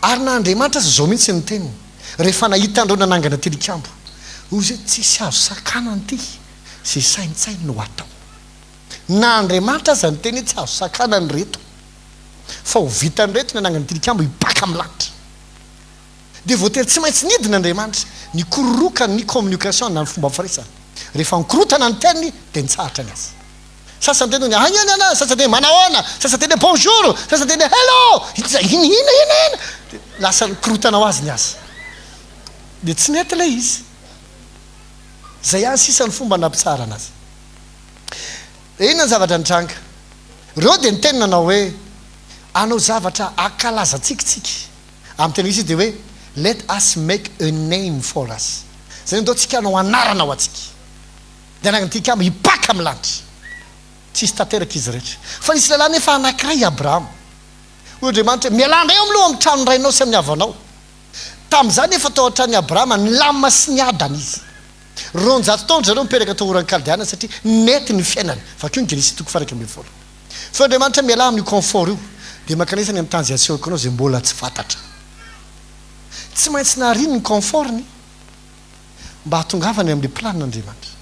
Ary na Andriamanitra aza izao mihitsy ny teniny, rehefa nahita an'ireo nanangana tilikambo, hoy izy hoe, tsisy azo sakanana ity, izay saintsainy no atao. Na Andriamanitra aza niteny hoe tsy azo sakanana ireto, fa ho vitan'ireto ny hanangana tilikambo hipaka amin'ny lanitra. Dia voatery tsy maintsy nidina Andriamanitra, nikororoka ny communication na ny fomba firesany. Rehefa nikorotana ny teniny dia nitsahatra ny asa. Sasany teny hoe ahianana, sasany teny hoe manahoana, sasany teny hoe bonjour, sasany teny hoe hello, inona inona inona, dia lasa nikorotana ho azy ny asa. Dia tsy nety ilay izy. Izay ihany sisa ny fomba nampitsaharana azy. Dia inona ny zavatra nitranga? Ireo dia niteny nanao hoe, Hanao zavatra hankalaza antsika isika. Amin'ny teny anglisy izy dia hoe, Let us make a name for us. Izany hoe ndao tsika hanao anarana ho antsika. Dia hanangana tilikambo hipaka amin'ny lanitra. Tsisy tanteraka izy rehetra. Fa nisy lehilahy nefa anankiray, Abrahama. Hoy Andriamanitra hoe, Mialà indray eo amin'ny loha amin'ny tranon'ny rainao sy amin'ny havanao. Tamin'izany efa tao an-tranon'i Abrahama nilamina sy niadana izy. 200 taona ry zareo nipetraka tao Oran'ny Kaldeana satria nety ny fiainany. Vakio ny Genesisy toko faha-11. Fa Andriamanitra mialà amin'io confort io dia mankanesa any amin'ny tany izay asehoko anao izay mbola tsy fantatra. Tsy maintsy nariany ny confort-ny mba hahatongavany amin'ilay planin'Andriamanitra.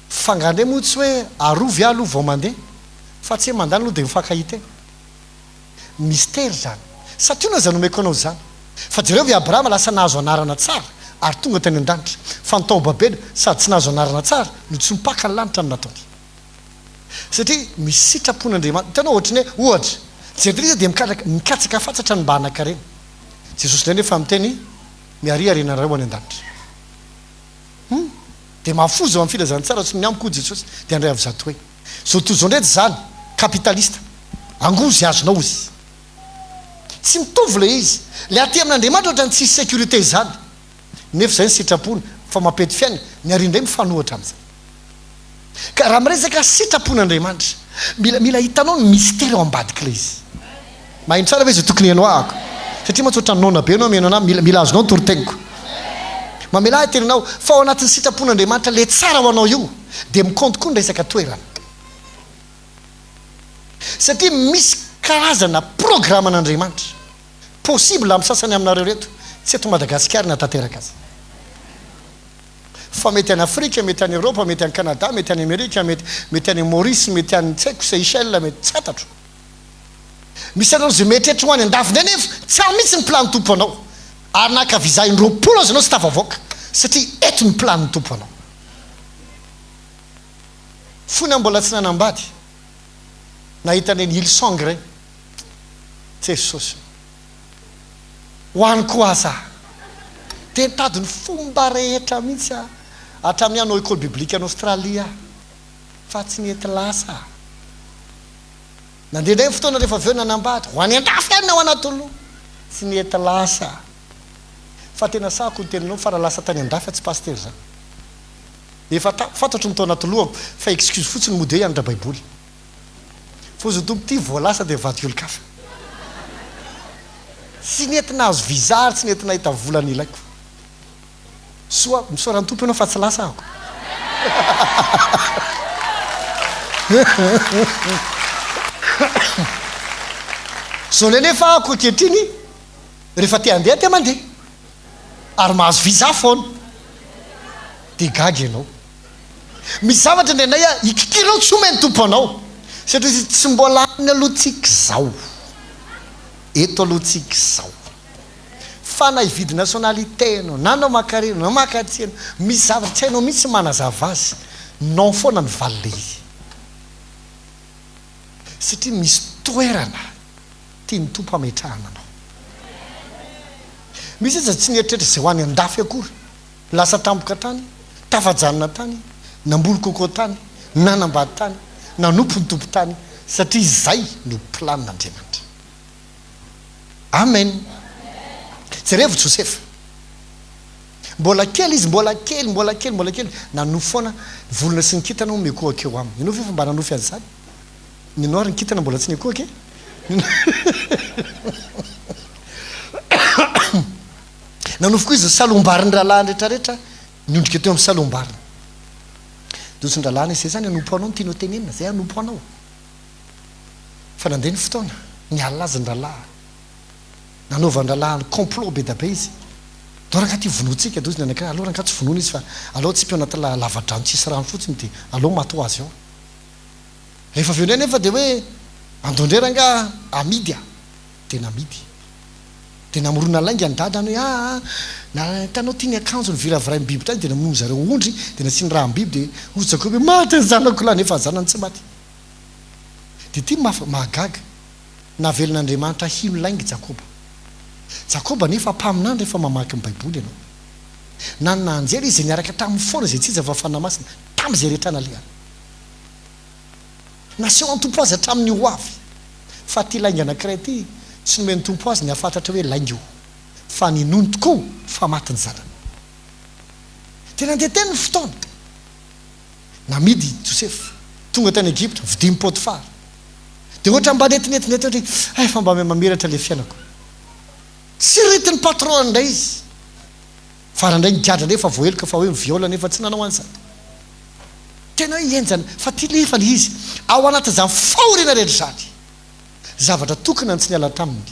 Fa nga indray moa tsy hoe arovy aho aloha vao mandeha fa tsy hoe mandany aloha dia mifankahita eny. Mistery izany. Santionany izany omeko anao izany. Fa jereo i Abrahama lasa nahazo anarana tsara ary tonga tany an-danitra. Fa ny tao Babela sady tsy nahazo anarana tsara no tsy mipaka ny lanitra no nataony. Satria misy sitrapon'Andriamanitra. Hitanao ohatry ny hoe, ohatra, jentilisa dia mikatraka, mikatsaka fatratra ny mba hanan-karena. Jesosy indray nefa miteny, Miharia harenanareo any an-danitra. Hum. Dia mahafoza ao amin'ny filazantsara tsy ny amiko hoy Jesosy, dia handray avy zato heny. Zao toa zao ndray tsy zany, capitaliste. Angozy azonao ozy. Tsy mitovy le izy. Le aty amin'Andriamanitra ohatrany tsisy sécurité izany. Nefa izay ny sitrapony fa mampety fiainana, ny ary indray mifanohitra amin'izay. Ka raha miresaka sitrapon'Andriamanitra, mila mila hitanao ny mystère ao ambadik'ilay izy. Maheno tsara ve izay tokony henoahako? Satria mantsy ohatran'ny noana be ianao mihaino anah, mila mila azonao ny toriteniko. Mamelà ahy hiteny anao fa ao anatin'ny sitrapon'Andriamanitra le tsara ho anao io dia mi-compte koa ny resaka toerana. Satria misy karazana programan'Andriamanitra possible amin'ny sasany aminareo ireto tsy eto Madagasikara ny hahatanteraka azy. Fa mety any Afrika, mety any Eoropa, mety any Canada, mety any Amerika, mety mety any Maurice, mety any tsy haiko Seychelles, mety tsy fantatro. Misy anareo izay mieritreritra ho any andafy indray nefa tsy any mihitsy ny plan-ny Tompo anao. Ary naka visa in-droapolo aza ianao tsy tafavoaka satria eto ny plan-ny Tompo anao. Fony aho mbola tsy nanambady, nahita an'ireny Hillsong ireny. Jesosy ô. Ho any koa aza aho. Dia nitady ny fomba rehetra mihitsy aho, hatramin'ny hanao école biblique any Australie aho, fa tsy nety lasa aho. Nandeha indray ny fotoana rehefa avy eo nanambady, ho any an-dafy any na ho anaty loha. Tsy nety lasa aho. Fa tena sahako ny teninao fa raha lasa tany an-dafy aho tsy pasitera izany. Efa ta, fantatro ny tao anaty lohako fa excuse fotsiny mody hoe hianatra baiboly. Fa ozy tompo ty vao lasa dia mivadika olon-kafa. Tsy nety nahazo visa ary tsy nety nahita vola nilaiko. Soa, misaora ny Tompo ianao fa tsy lasa aho. Zao indray nefa ahako ankehitriny rehefa te handeha dia mandeha. Ary mahazo visa foana. Dia gaga ianao. Misy zavatra indraindray a, ikikiranao tsy omen'ny Tompo anao. Satria izy tsy mbola any aloha tsika izao. Eto aloha tsika izao. Fa na hividy nationalité ianao, na hanao makarena, na maka tsena, misy zavatra tsy hainao mihitsy ny manazava azy. Non foana ny valiny ilay izy. Satria misy toerana tian'ny Tompo hametrahana anao. Misy aza tsy nieritreritra izay ho any an-dafy akory. Lasa tampoka tany, tafajanona tany, namboly coco tany, nanambady tany, nanompo ny Tompo tany, satria izay no planin'Andriamanitra. Amen. Jerevo Josefa. Mbola kely izy, mbola kely, mbola kely, mbola kely, nanofy foana, volona sy ny kintana hono mikohaka eo aminy. Ianao ve efa mba nanofy an'izany? Ny anao ary ny kintana mbola tsy nikohaka e? Nanofy koa izy ny salohim-barin'ny rahalahiny rehetrarehetra, niondrika teo amin'ny salohim-bariny. Dia hoy ny rahalahiny, Izay izany hanompo anao no tianao tenenina, izay hanompo anao. Fa nandeha ny fotoana, nialona azy ny rahalahiny. Nanaovan'ny rahalahiny complot be dia be izy. Ndao rangahy ity vonointsika, dia hoy izy ny anankiray, aleo rangahy tsy vonoina izy fa aleo atsipy ao anaty lava-drano tsisy rano fotsiny dia aleo maty ho azy ao. Rehefa avy eo indray anefa dia hoe, andao indray rangahy amidy a! Dia namidy. Dia namorona lainga ny dadany hoe aa na hitanao ty ny akanjo noviravirain'ny biby tany dia namono zareo ondry dia nasiany rà am-biby dia hoy Jakoba hoe maty ny zanako lahy nefa ny zanany tsy maty. Dia ity no mahagaga, navelan'Andriamanitra hino lainga i Jakoba. Jakoba anefa mpaminany rehefa mamaky ny baiboly ianao. Nanana anjely izy izay niaraka taminy foana izay tsy iza fa Fanahy Masina tamin'izay rehetra nalehany. Nasehon'ny Tompo azy hatramin'ny ho avy. Fa ity lainga anankiray ity, tsy nomen'ny Tompo azy ny hahafantatra hoe lainga io. Fa ninoany tokoa fa maty ny zanany. Dia nandeha teny ny fotoana. Namidy i Josefa. Tonga tany Egypta, vidian'i Potifara. Dia ohatra mba nentinentinety ohatra hoe, hay fa mba mamiratra ilay fiainako. Tsy ritin'ny patron indray izy. Farany indray nigadra indray fa voaheloka fa hoe mi-viol nefa tsy nanao an'izany. Tena hoe henjana fa ty nefa le izy ao anatin'izany fahoriana rehetra izany. Zavatra tokana no tsy niala taminy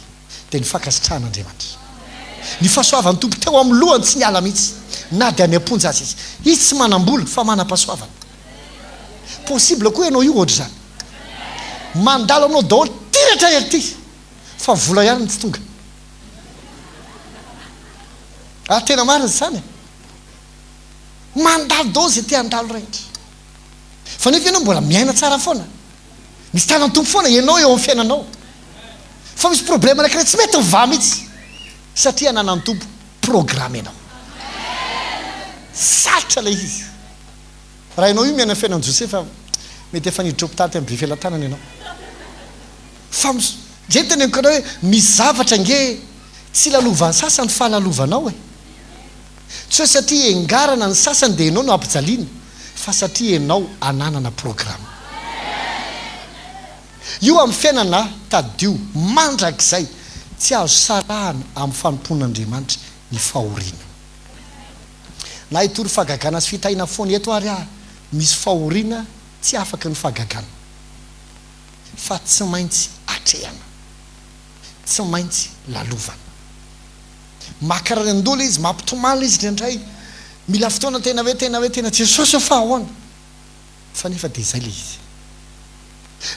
dia ny fankasitrahan'Andriamanitra. Ny fahasoavan'ny Tompo teo amin'ny lohany tsy niala mihitsy na dia any am-ponja aza izy. Izy tsy manam-bola fa manam-pahasoavana. Possible koa ianao io ohatr'izany. Mandalo aminao daholo ty rehetra ery ty fa vola ihany no tsy tonga. Ary tena marina izany e. Mandalo daholo izay te handalo rehetra. Fa nefa ianao mbola miaina tsara foana. Misy tanan'ny Tompo foana ianao eo amin'ny fiainanao. Fa misy problème anankiray tsy mety mivaha mihitsy. Satria ananan'ny Tompo programme ianao. Sarotra ilay izy. Raha ianao io miaina ny fiainan'i Josefa, mety efa niditra hopitaly tany Befelatanana ianao. Fa izay no teneniko anao hoe misy zavatra ange tsy lalovan'ny sasany fa lalovanao e. Tsy hoe satria engarana ny sasany dia ianao no ampijaliana fa satria ianao ananana programme. Io amin'ny fiainana tadidio mandrakizay tsy azo sarahana amin'ny fanompoan'Andriamanitra ny fahoriana. Na hitory fahagagana sy fitahiana foana eto ary aho misy fahoriana tsy afaky ny fahagagana fa tsy maintsy atrehana, tsy maintsy lalovana. Maka rany an-doha ilay izy, mampitomany ilay izy indraindray. Mila fotoana tena hoe tena hoe tena Jesosy ô fa ahoana? Fa nefa dia izay ilay izy.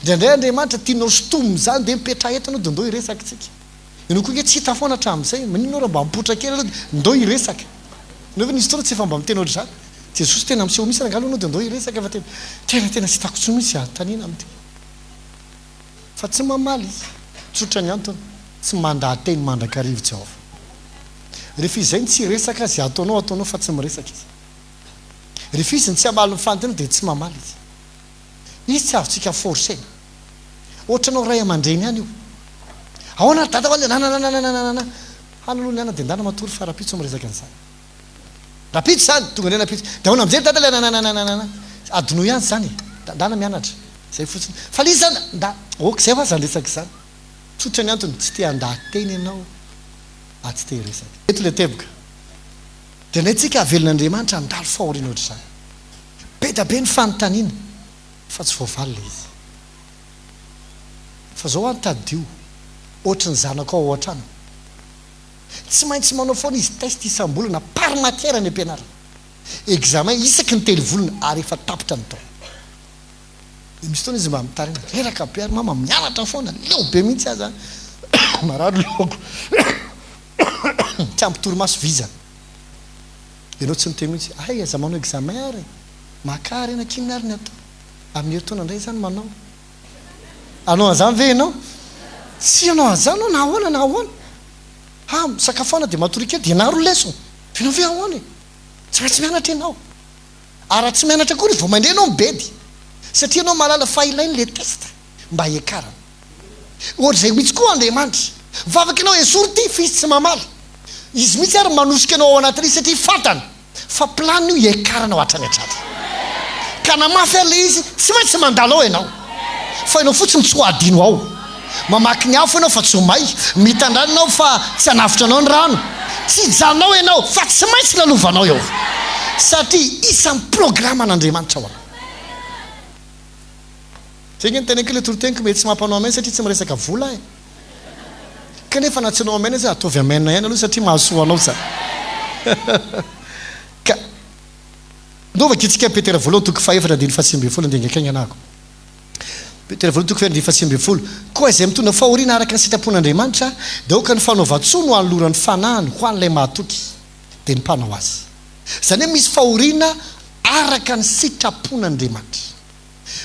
Indraindray Andriamanitra tianao sintomina izany dia mipetraha eto ianao dia ndao hiresaka isika. Ianao koa ange tsy hita foana hatramin'izay, maninona raha mba mipoitra kely aloha dia ndao hiresaka. Ianao ve nisy fotoana tsy efa mba miteny ohatr'izany? Jesosy tena miseho mihitsy rangahy aloha anao dia ndao hiresaka fa tena tena tena tsy hitako intsony mihitsy izay anontaniana amin'ity. Fa tsy mamaly izy. Tsotra ny antony, tsy mandaha-teny mandrakariva Jehovah. Rehefa izay no tsy hiresaka, izay ataonao ataonao fa tsy miresaka izy. Rehefa izy no tsy hamaly ny fanontaniana dia tsy mamaly izy. Izy tsy azontsika forcer-na. Ohatranao ray aman-dreny ihany io. Ahoana ry dada ho'a nananananananana. Hany aloha ny anana dia ndana matory fa rahampitso miresaka an'izany. Rahampitso izany, tonga indray rahampitso. Dia ahoana mijery dada ilay nanananananana. Adinoy ihany izany e. Ndana mianatra. Izay fotsiny. Fa ilay izy izany, nda, ok izay hoa izany resaka izany. Tsotra ny antony, tsy te handaha-teny ianao ary tsy te hiresaka. Eto ilay teboka. Dia indray tsika avelin'Andriamanitra handalo fahoriana ohatr'izany. Be da be ny fanontaniana fa tsy voavaly ilay izy. Fa zao an tadidio, ohatry ny zanakao ao an-trano. Tsy maintsy manao foana izy test isam-bolana par matière any am-pianarana. Examen isaky ny telo volana ary efa tapitra ny taona. Dia misy fotoana izy mba mitaraina, reraka be ary mama mianatra foana, leo be mihitsy aho zany, marary lohako, tsy ampy torimaso vizana. Ianao tsy niteny mihitsy, hay aza manao examen ary e, makà harena k'inona ary ny atao, amin'ny herintaona indray izany manao. Hanao an'izany ve ianao? Tsy hanao an'izany ianao na ahoana na ahoana. Ha, misakafoana dia matoria kely dia ianaro ny lesona. Fa ianao ve ahoana e? Tsy maintsy mianatra ianao. Ary raha tsy mianatra akory vao mandre ianao mibedy. Satria ianao mahalala fa ilaina ilay test mba hiakarana. Ohatr'izay mihitsy koa Andriamanitra. Mivavaka ianao esory ity fa izy tsy mamaly. Izy mihitsy ary manosika anao ao anatin'izy satria fantany fa planiny io hiakaranao hatrany hatrany. Ka na mafy ary ilay izy tsy maintsy mandalo ao ianao. Fa ianao fotsiny tsy ho adino ao. Mamaky ny afo ianao fa tsy ho may. Mitan-drano ianao fa tsy hanavotra anao ny rano. Tsy hijanona ao ianao fa tsy maintsy lalovanao eo. Satria isan'ny programan'Andriamanitra ho anao. Zay nge ny teneniko le toriteniko mety tsy mampanao amen satria tsy miresaka vola aho e. Kanefa na tsy hanao amen aza ataovy amen ihany aloha satria mahasoa anao zany. Ka ndao vakintsika Petera voalohany toko fahefatra andininy faha 19 andeha haingankaingana ako. Petera voalohany toko fahefatra andininy faha 19 Koa izay mitondra fahoriana araka ny sitrapon'Andriamanitra dia aoka ny fanaovan-tsoa no hanolorany fanahiny ho an'ilay mahatoky dia ny mpanao azy. Izany hoe misy fahoriana araka ny sitrapon'Andriamanitra.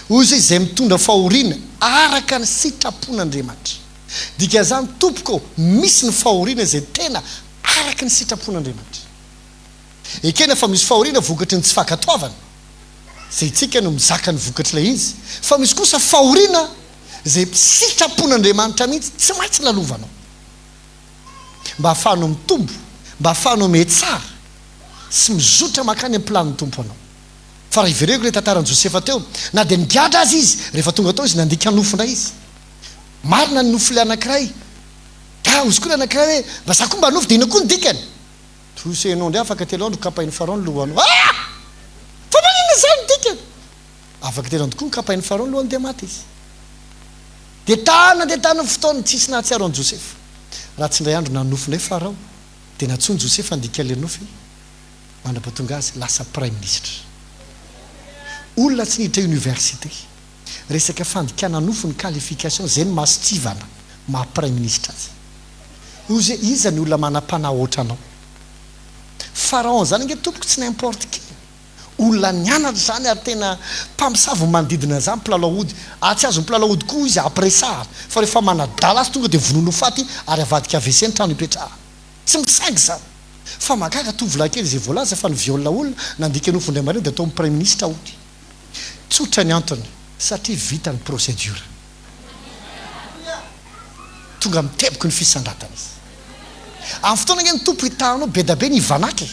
Hoy izy hoe, Izay mitondra fahoriana araka ny sitrapon'Andriamanitra. Dikan'izany, tompoko, misy ny fahoriana izay tena araka ny sitrapon'Andriamanitra. Ekena fa misy fahoriana vokatry ny tsy fankatoavana, izay isika no mizaka ny vokatr'ilay izy, fa misy kosa fahoriana izay sitrapon'Andriamanitra mihitsy tsy maintsy lalovanao, mba hahafahanao mitombo, mba hahafahanao mihatsara sy mizotra mankany amin'ny planin'ny Tompo anao. Fa raha hivereko ilay tantaran'i Josefa teo, na dia nigadra aza izy, rehefa tonga tao izy, nandika nofy indray izy. Marina ny nofin'ilay anankiray. Ka hozy koa ilay anankiray hoe, mba za koa mba nofy, dia inona koa ny dikany? Tosehinao indray afaka telo andro kapain'i Farao ny lohanao. Ah! Fa maninona izany ny dikany? Afaka telo andro koa nokapain'i Farao ny lohany dia maty izy. Dia tany nandeha tany ny fotoana, tsisy nahatsiaro an'i Josefa. Raha tsy indray andro nanonofy indray Farao, dia nantsoin'i Josefa handika ilay nofy. mandra-pahatonga azy lasa praiminisitra. Olona tsy niditra université. Resaka fandikana nofo ny qualification zay no mason-tsivana maha praiminisitra azy. Ozy hoe iza ny olona manam-panahy ohatranao. Pharaon zany ange tompoko tsy n'importe qui. Olona nianatra zany ary tena mpamosavy ny manodidina an'izany mpilalao ody. Ary tsy azon'ny mpilalao ody koa izy ampiresahana fa rehefa manadala azy tonga dia vonoiny ho faty ary avadika AVC ny trano ipetrahany. Tsy misangy izany. Fa mahagaga tovolahy kely izay voalaza fa ni-viol olona, nandika nofo indray maraina dia atao amin'ny praiminisitra ody. Tsotra ny antony, satria vita ny procédure. Tonga amin'ny teboky ny fisandratana izy. Amin'ny fotoana ange ny Tompo hitahanao bedabe ny hivanaka e.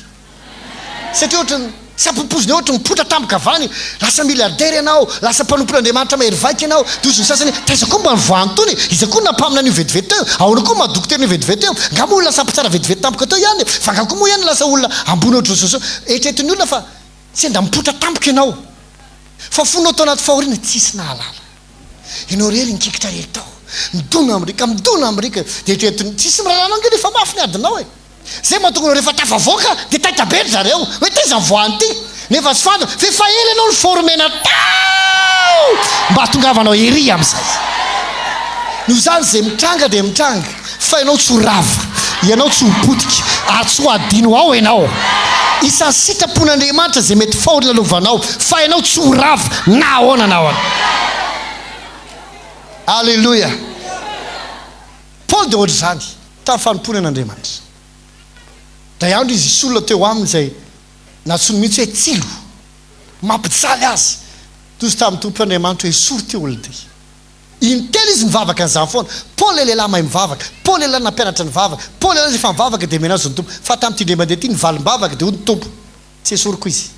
Satria ohatran'ny tsy ampoipoizina eo, ohatran'ny mipoitra tampoka avy any, lasa milliardaire ianao, lasa mpanompon'Andriamanitra mahery vaika ianao, dia hozy ny sasany hoe, taiza koa mba nivoahan'ny tony e? Iza koa no nampaminany io vetivety teo? Ahoana koa maha dokotera io vetivety teo? Nga moa lasa mpitsara vetivety tampoka teo ihany e? Fa nga koa moa ihany lasa olona ambony ohatr'izao sy izao? Eritreretin'ny olona fa sendra mipoitra tampoka ianao, fa fonao tao anaty fahoriana tsisy nahalala. Ianao irery nikikitra irery tao, midona amin'ny riaka, midona amin'ny riaka, dia eritreretin'ny, tsisy miraharaha anao ange rehefa mafy ny adinao e! Zay mahatonga anao rehefa tafavoaka dia taitra be ry zareo hoe taiza nivoahan'ity nefa tsy fantatra fa efa ela ianao ni-former-na tao mba hahatongavanao ery amin'izay. Noho izany izay mitranga dia mitranga fa ianao tsy ho rava, ianao tsy ho potika ary tsy ho adino ao ianao. Isan'ny sitrapon'Andriamanitra izay mety fahoriana lovanao fa ianao tsy ho rava na ahoana na ahoana. Aleloia. Paoly dia ohatr'izany tamin'ny fanompoany an'Andriamanitra. Indray andro izy hisy olona teo aminy izay nantsoiny mihitsy hoe tsilo. Mampijaly azy. Toy izy tamin'ny Tompo Andriamanitra hoe esory ity olona ity. Intelo izy nivavaka an'izany foana. Paoly ilay lehilahy mahay mivavaka. Paoly ilay lehilahy nampianatra nivavaka. Paoly ilay rehefa mivavaka dia omena azy ny Tompo. Fa tamin'ity indray mandeha ity, ny valim-bavaka dia hoy ny Tompo, Tsy esoriko izy.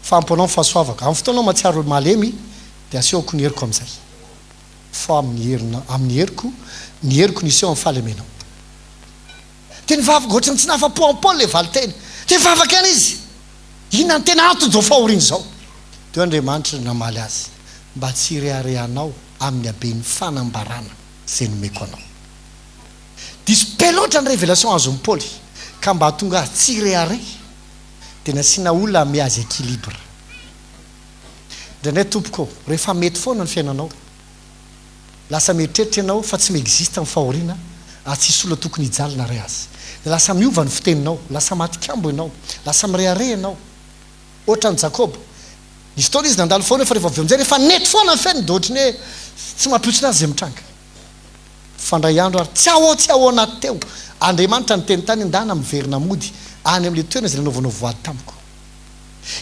Fa ampy anao ny fahasoavako. Amin'ny fotoana aho mahatsiaro malemy dia asehoko ny heriko amin'izay. Fa amin'ny herina, amin'ny heriko, ny heriko no hiseho amin'ny fahalemenao. Dia nivavaka, ohatran'ny tsy nahafa-po an'i Paoly ilay valin-teny. Dia nivavaka ihany izy. Inona no tena anton'izao fahoriana izao? Teo Andriamanitra no namaly azy, Mba tsy hireharehanao amin'ny haben'ny fanambarana izay nomeko anao. Diso be loatra ny révélation azon'i Paoly, ka mba hahatonga azy tsy hirehareha, dia nasiana olona hanome azy équilibre. Indraindray tompoko ô, rehefa mety foana ny fiainanao, lasa mieritreritra ianao fa tsy mi-existe ny fahoriana ary tsisy olona tokony hijaly na ray azy. Dia lasa miova ny fiteninao, lasa matikambo ianao, lasa mirehareha ianao. Ohatran'i Jakoba. Nisy fotoana izy nandalo fahoriana fa rehefa avy eo amin'izay rehefa nety foana ny fiainany dia ohatran'ny hoe tsy mampihontsina azy izay mitranga. Fa indray andro ary tsy ahoa tsy ahoana teo, Andriamanitra niteny tany ndana miverina mody any amin'ilay toerana izay nanaovanao voady tamiko.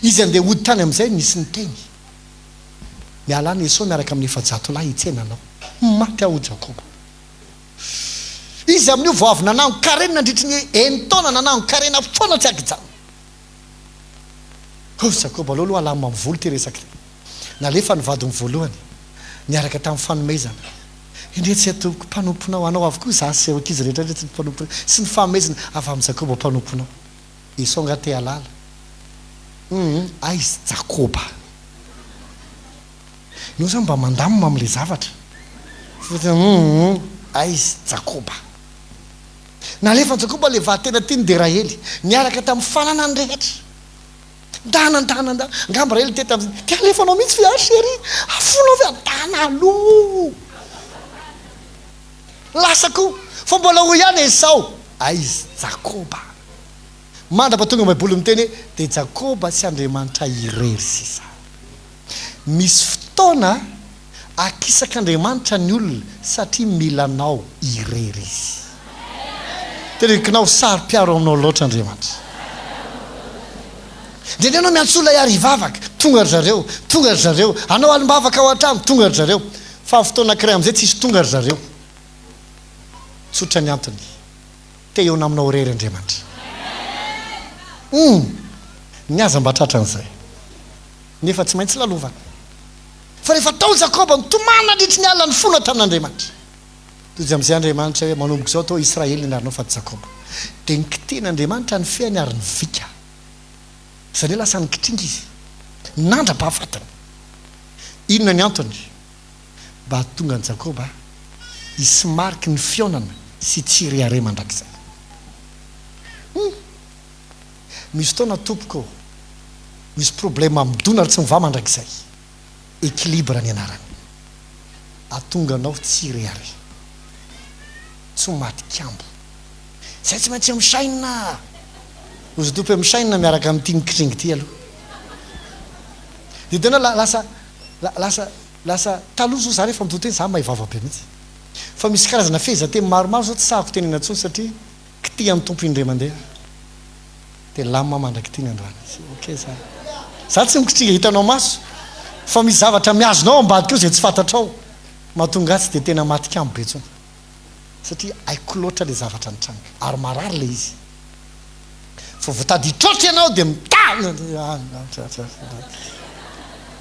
Izy handeha hody tany amin'izay nisy niteny. Miala any Esao miaraka amin'ny 400 lahy hitsena anao. Maty aho, hoy Jakoba. Izy amin'io vao avy nanangon-karena nandritry ny enin-taona, nanangon-karena foana tsy ankijanona. Hoy Jakoba, Aleo aloha alamina amin'ny vola ity resaka ity. Nalefa ny vadiny voalohany, niaraka tamin'ny fanomezana. Indretsy izay tompoko, mpanomponao, anao avokoa izaho sy ireo ankizy rehetra indretsy ny mpanompo sy ny fanomezana avy amin'i Jakoba mpanomponao. Esao angaha te hahalala? Humm aiz Jakoba? Ianao zany mba mandamina amin'ilay zavatra. Fotsiny humm aiz Jakoba? Nalefan'i Jakoba ilay vady tena tiany dia Rahely, niaraka tamin'ny fananany rehetra. Ndana ndana ndana. Angamba Rahely niteny tamin'izay, te halefanao mihitsy ve aho chérie? Afonao ve aho? Ndana aloha. Lasa koa. Fa mbola hoy ihany Esao, aiz Jakoba? Mandra-pahatonga ny Baiboly miteny hoe, Dia Jakoba sy Andriamanitra irery sisa. Misy fotoana akisak'Andriamanitra ny olona satria mila anao irery Izy. Teneniko saro-piaro aminao loatra Andriamanitra. Indraindray ianao miantso olona hiary hivavaka, tonga ry zareo, tonga ry zareo, hanao alim-bavaka ao an-trano, tonga ry zareo. Fa amin'ny fotoana anankiray amin'izay tsisy tonga ry zareo. Tsotra ny antony. Te hihaona aminao irery Andriamanitra. Humm! Ny aza mba tratran'izay. Nefa tsy maintsy lalovana. Fa rehefa tao Jakoba, nitomany nandritry ny alina, nifona tamin'Andriamanitra. Tojo amin'izay Andriamanitra hoe, Manomboka izao atao Israely ny anaranao fa tsy Jakoba. Dia nikitihin'Andriamanitra ny fehiny ary nivika. Izany hoe lasa nikitringa izy. Nandra-pahafatiny. Inona ny antony? Mba hahatonga an'i Jakoba hisy mariky ny fihaonana sy tsy hirehareha mandrakizay. Hum! Misy fotoana tompoko ô, misy problème midona ary tsy mivaha mandrakizay. Équilibre ny anarany. Hahatonga anao tsy hirehareha. Tsy ho maty kambo. Zay tsy maintsy misaina! Ozy Tompo hoe misaina miaraka amin'ity mikitringy ity aloha. Dia hitanao lasa lasa lasa taloha zao za rehefa mitory teny za mahay vava be mihitsy. Fa misy karazana fehezanteny maromaro zao tsy sahako tenena intsony satria kitihan'ny Tompo indray mandeha dia lama mandrak'ity ny androany. Ok za. Za tsy mikitringa hitanao maso fa misy zavatra mihazona ao ambadika ao izay tsy fantatrao mahatonga ahy tsy dia tena maty kamo be intsony. Satria haiko loatra ilay zavatra nitranga ary marary ilay izy. Fa vao tady hitroatra ianao dia mitana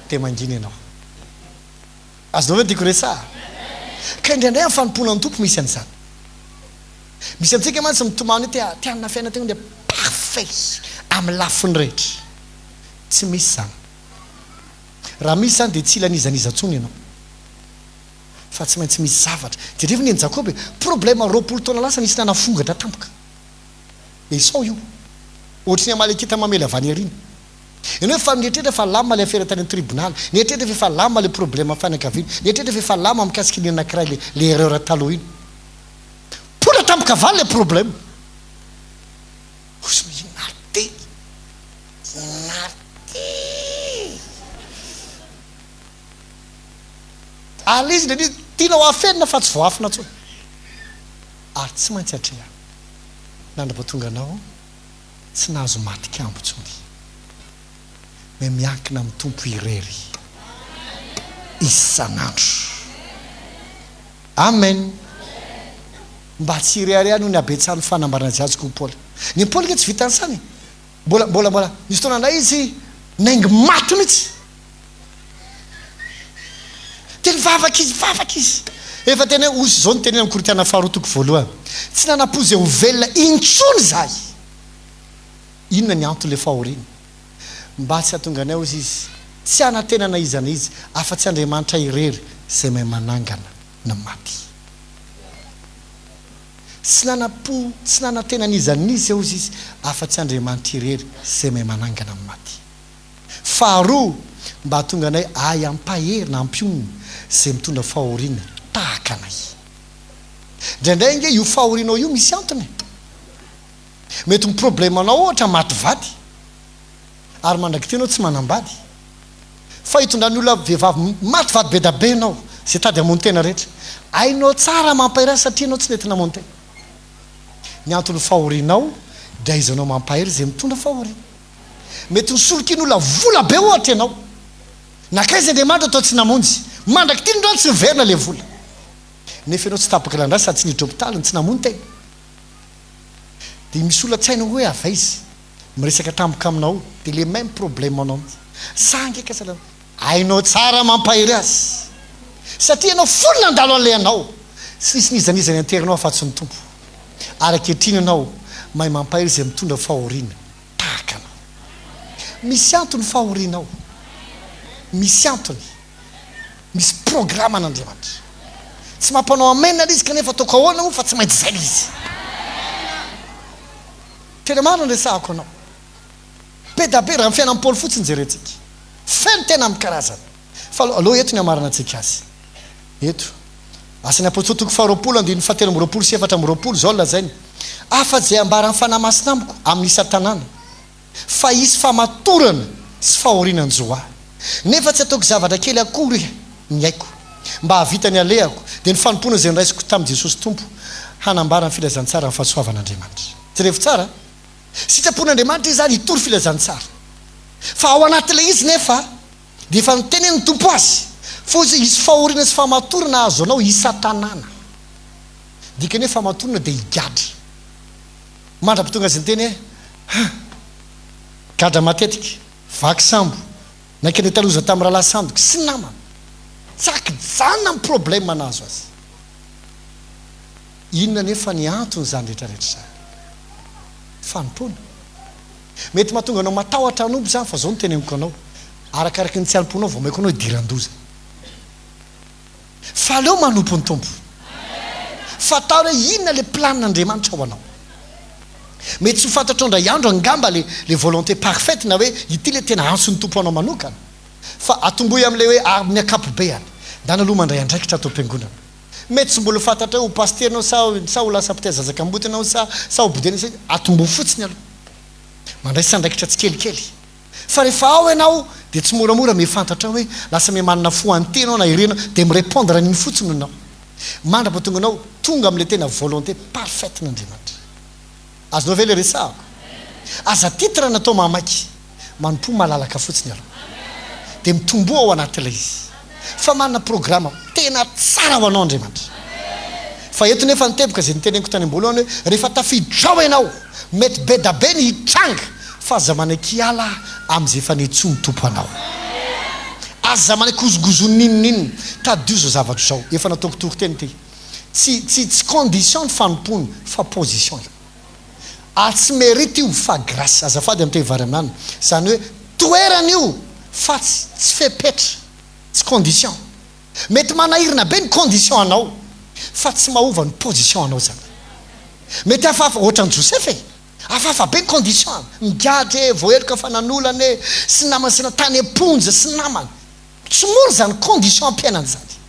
dia mangina ianao. Azonao ve ny tiako resaha? Ka indraindray amin'ny fanompoana ny Tompo misy an'izany. Misy amintsika mantsy mitomany hoe te te hanana fiainana tena dia parfait amin'ny lafiny rehetra. Tsy misy izany. Raha misy izany dia tsy hila n'iza n'iza intsony ianao. Fa tsy maintsy misy zavatra. Jerevo ny an'i Jakoba e! Problème 20 taona lasa nisy nanafongatra tampoka. Esao io. Ohatry ny Amalekita mamely avy any aoriana. Ianao efa nieritreritra fa lama ilay afera tany amin'ny tribonaly, nieritreritra fa efa lama ilay problème fianakaviana, nieritreritra fa efa lama mikasika iny anankiray ilay ilay erreur taloha iny. Pola tampoka avaly ilay problème. Ozy inona ary teny? Ary ilay izy indraindray tianao hafenina fa tsy voaafina intsony. Ary tsy maintsy atrehana. Nandrapatonga anao tsy nahazo matin-kambo intsony. Mais miankina amin'ny Tompo irery isan'andro. Amen. Mba tsy hirehareha noho ny habetsahan'ny fanambarana izay azoko hoy Paoly. Ny Paoly ange tsy vitan'izany e. Mbola, mbola, mbola, nisy fotoana indray izy naingy maty mihitsy. Dia nivavaka izy, nivavaka izy. Efa tena hoe, hoy izao ny teniny amin'ny Korintiana faharoa toko voalohany, Tsy nanam-po izay ho velona intsony izahay. Inona ny anton'ilay fahoriana? Mba tsy hahatonga anay, hoy izy, tsy hanantena na iza na iza, afa-tsy Andriamanitra irery izay mahay manangana ny maty. Tsy nanam-po, tsy nanantena n'iza n'iza, hozy izy, afa-tsy Andriamanitra irery izay mahay manangana ny maty. Faharoa, mba hahatonga anay hahay hampahery na hampionona izay mitondra fahoriana tahaka anay. Indraindray ange io fahorianao io misy antony e. Mety ny problemanao ohatra maty vady, ary mandrak'ity ianao tsy manambady. Fa itondran'ny olona vehivavy maty vady be da be ianao, izay tady hamono tena rehetra. Hainao tsara mampahery azy satria ianao tsy nety namono tena. Ny anton'ny fahorianao dia ahaizanao mampahery izay mitondra fahoriana. Mety nisolokian'olona vola be ohatra ianao. Nankaiza Andriamanitra toa tsy namonjy. Mandrak'ity indro tsy niverina ilay vola. Nefa ianao tsy tapaka lalan-drà sady tsy niditra hopitaly no tsy namono tena. Dia misy olona tsy hainao hoe avy aiza. Miresaka tampoka aminao dia le même problème anao mihitsy. Za ange ka sahala hainao tsara mampahery azy satria ianao fony nandalo an'ilay anao tsy nisy n'iza n'iza nianterinao afa-tsy ny Tompo ary ankehitriny ianao mahay mampahery izay mitondra fahoriana tahaka anao. Misy antony fahorianao. Misy antony. Misy programme an'Andriamanitra. Tsy mampanao amen ilay izy kanefa ataoko ahoana moa fa tsy maintsy izay ilay izy. Tena marina ny resahako anao. Be da be, raha ny fiainan'i Paoly fotsiny jerentsika. Feno tena amin'ny karazany. Fa aleo eto ny hamaranantsika azy. Eto. Asan'ny Apostoly toko faharoapolo andininy fahatelo amby 20 sy 24, izao no lazainy, Afa-tsy izay ambaran'ny Fanahy Masina amiko amin'ny isan-tanàna, fa hisy famatorana sy fahoriana hanjo ahy. Nefa tsy ataoko zavatra kely akory ny aiko, mba hahavita ny alehako, dia ny fanompoana izay noraisiko tamin'i Jesosy Tompo, hanambara ny filazantsaran'ny fahasoavan'Andriamanitra. Jerevo tsara, sitrapon'Andriamanitra izany hitory filazantsara. Fa ao anatin'ilay izy nefa, dia efa notenenin'ny Tompo azy, fa hoy izy, hisy fahoriana sy famatorana hahazo anao isan-tanàna. Dikany hoe famatorana dia higadra. Mandra-pitonga azy niteny hoe, Ha! Gadra matetika, vaky sambo, naika nitaloza tamin'ny rahalahy sandoka, sy ny namany. Tsy ankijanona ny problème nahazo azy. Inona anefa ny anton'izany rehetra rehetra izany? Fanompoana. Mety mahatonga anao matahotra hanompo izany fa izao no teneniko anao, arakaraky ny tsy hanompoanao vao maika anao hidiran-doza. Fa aleo manompo ny Tompo. Fantaro hoe inona ilay planin'Andriamanitra ho anao. Mety tsy ho fantatrao indray andro angamba ilay ilay volonté parfaite na hoe ity ilay tena antson'ny Tompo anao manokana. Fa atombohy amin'ilay hoe amin'ny ankapobeany. Ndana aloha mandray andraikitra ato am-piangonana. Mety tsy mbola ho fantatrao hoe ho pasitera ianao sa sa ho lasa mpitaiza zaza kamboty ianao sa sa ho bodena sa atombohy fotsiny aloha. Mandraisa andraikitra tsikelikely. Fa rehefa ao ianao dia tsy moramora miha fantatrao hoe lasa miha manana fo an'ity ianao na iry ianao dia mi-répondre an'iny fotsiny ianao. Mandra-pahatonga anao tonga amin'ilay tena volonté parfaite n'Andriamanitra. Azonao ve ilay resahako? Aza titre natao mahamaiky. Manompoa malalaka fotsiny aloha. Dia mitomboa ao anatin'ilay izy. Fa manana programa tena tsara ho anao Andriamanitra. Fa eto nefa ny teboka izay noteneniko tany am-boalohany hoe rehefa tafiditra ao ianao, mety be da be ny hitranga fa aza manaiky hiala amin'izay efa niantsoan'ny Tompo anao. Aza manaiky hozongozon'ny n'inon'inona. Tadidio izao zavatra izao, efa nataoko toriteny ity. Tsy tsy tsy condition ny fanompoana fa position io. Ary tsy mérite io fa grâce. Azafady amin'ny teny vary amin'anana. Izany hoe toerana io fa tsy tsy fepetra, tsy condition. Mety manahirana be ny condition anao fa tsy mahova ny position anao izany. Mety hafahafa, ohatran'i Josefa e! Hafahafa be ny condition-ny, migadra e, voaheloka fa nanolana e, sy ny namany sy ny tany am-ponja sy ny namany. Tsy mora izany condition am-piainana izany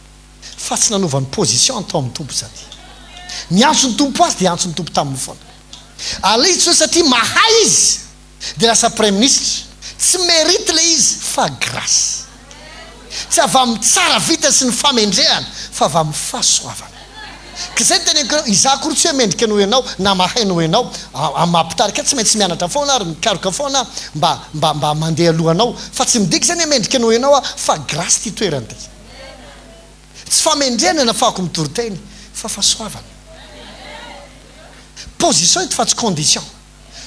fa tsy nanova ny position-ny tao amin'ny Tompo izany. Ny antson'ny Tompo azy dia antson'ny Tompo taminy foana. Ary ilay izy tsy hoe satria mahay izy dia lasa praiminisitra. Tsy mérite ilay izy fa grâce. Tsy avy amin'ny tsara vita sy ny famendrehana, fa avy amin'ny fahasoavana. Ka izay no teneniko anao, izaho akory tsy hoe mendrika noho ianao, na mahay noho ianao, amin'ny maha mpitarika ahy tsy maintsy mianatra foana aho ary mikaroka foana aho mba, mba, mba mandeha alohanao. Fa tsy midika izany hoe mendrika noho ianao aho, fa grâce ity toerana ity. Tsy famendrehana nafahako mitory teny, fa fahasoavana. Position eto fa tsy condition.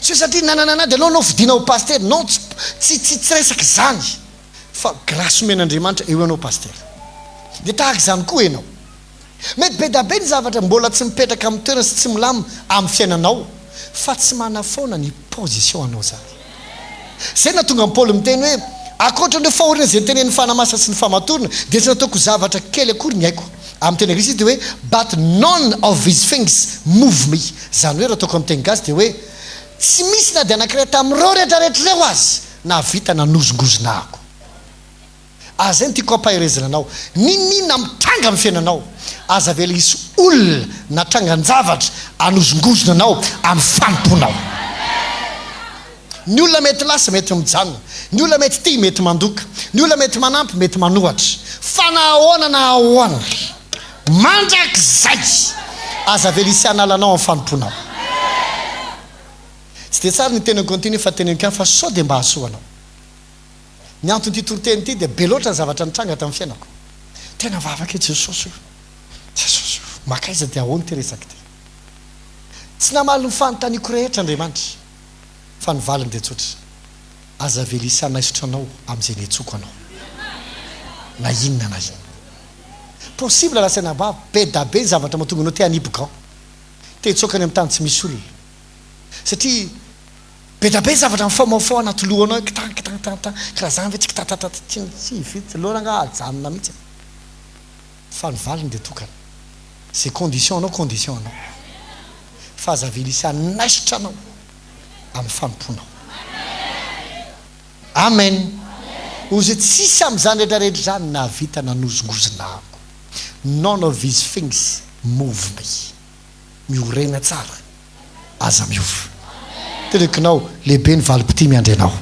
Tsy hoe satria nananana dia aleo anao fidiana ho pasitera, non tsy, tsy, tsy, tsy resaka izany. Fa grâce omen'Andriamanitra eo ianao pasitera. Dia tahaka izany koa ianao. Mety be da be ny zavatra mbola tsy mipetraka amin'ny toerana sy tsy milamina amin'ny fiainanao fa tsy manafoana ny position anao izany. Izay no nahatonga an'i Paoly miteny hoe, Ankoatra ireo fahoriana izay notenenin'ny Fanahy Masina sy ny famatorana, dia tsy nataoko ho zavatra kely akory ny aiko. Amin'ny teny anglisy izy dia hoe, But none of these things move me. Izany hoe raha ataoko amin'ny teny gasy dia hoe, Tsy misy na dia anankiray tamin'ireo rehetrarehetra ireo aza nahavita nanozongozona ahako. Ary izay no tiako hampaherezana anao, n'inon'inona mitranga amin'ny fiainanao, aza avela hisy olona na trangan-javatra hanozongozona anao amin'ny fanompoanao. Ny olona mety lasa, mety mijanona. Ny olona mety tia, mety mandoka. Ny olona mety manampy, mety manohatra. Fa na ahoana na ahoana, mandrakizay, aza avela hisy hanala anao amin'ny fanompoanao. Tsy dia tsara ny tenako an'ity nefa teneniko ihany fa sao dia mba hahasoa anao. Ny anton'ity toriteny ity dia be loatra ny zavatra nitranga tamin'ny fiainako. Tena vavaka e Jesosy o! Jesosy o! Makaiza dia ahoana ity resaka ity? Tsy namaly ny fanontaniako rehetra Andriamanitra fa ny valiny dia tsotra, aza avela hisy hanaisotra anao amin'izay niantsoako anao. Na inona na inona. Possible raha saina babo, be da be ny zavatra mahatonga anao te hanipy gant, te hitsoaka any amin'ny tany tsy misy olona. Satria Be da be zavatra mifaomaofao anaty lohanao hoe kitan kitan kitan kitan, kiraha zany ve tsy kitatatata tsy tsy vita aleo rangaha ajanona mihitsy e. Fa ny valiny dia tokana, ze condition anao condition anao, fa aza avela hisy hanaisotra anao amin'ny fanompoanao. Amen. Ozy tsisy amin'izany rehetra rehetra izany nahavita nanozongozona ahako. None of these things move me. Miorena tsara. Aza miova. Teneniko lehibe ny valim-pitia miandry anao.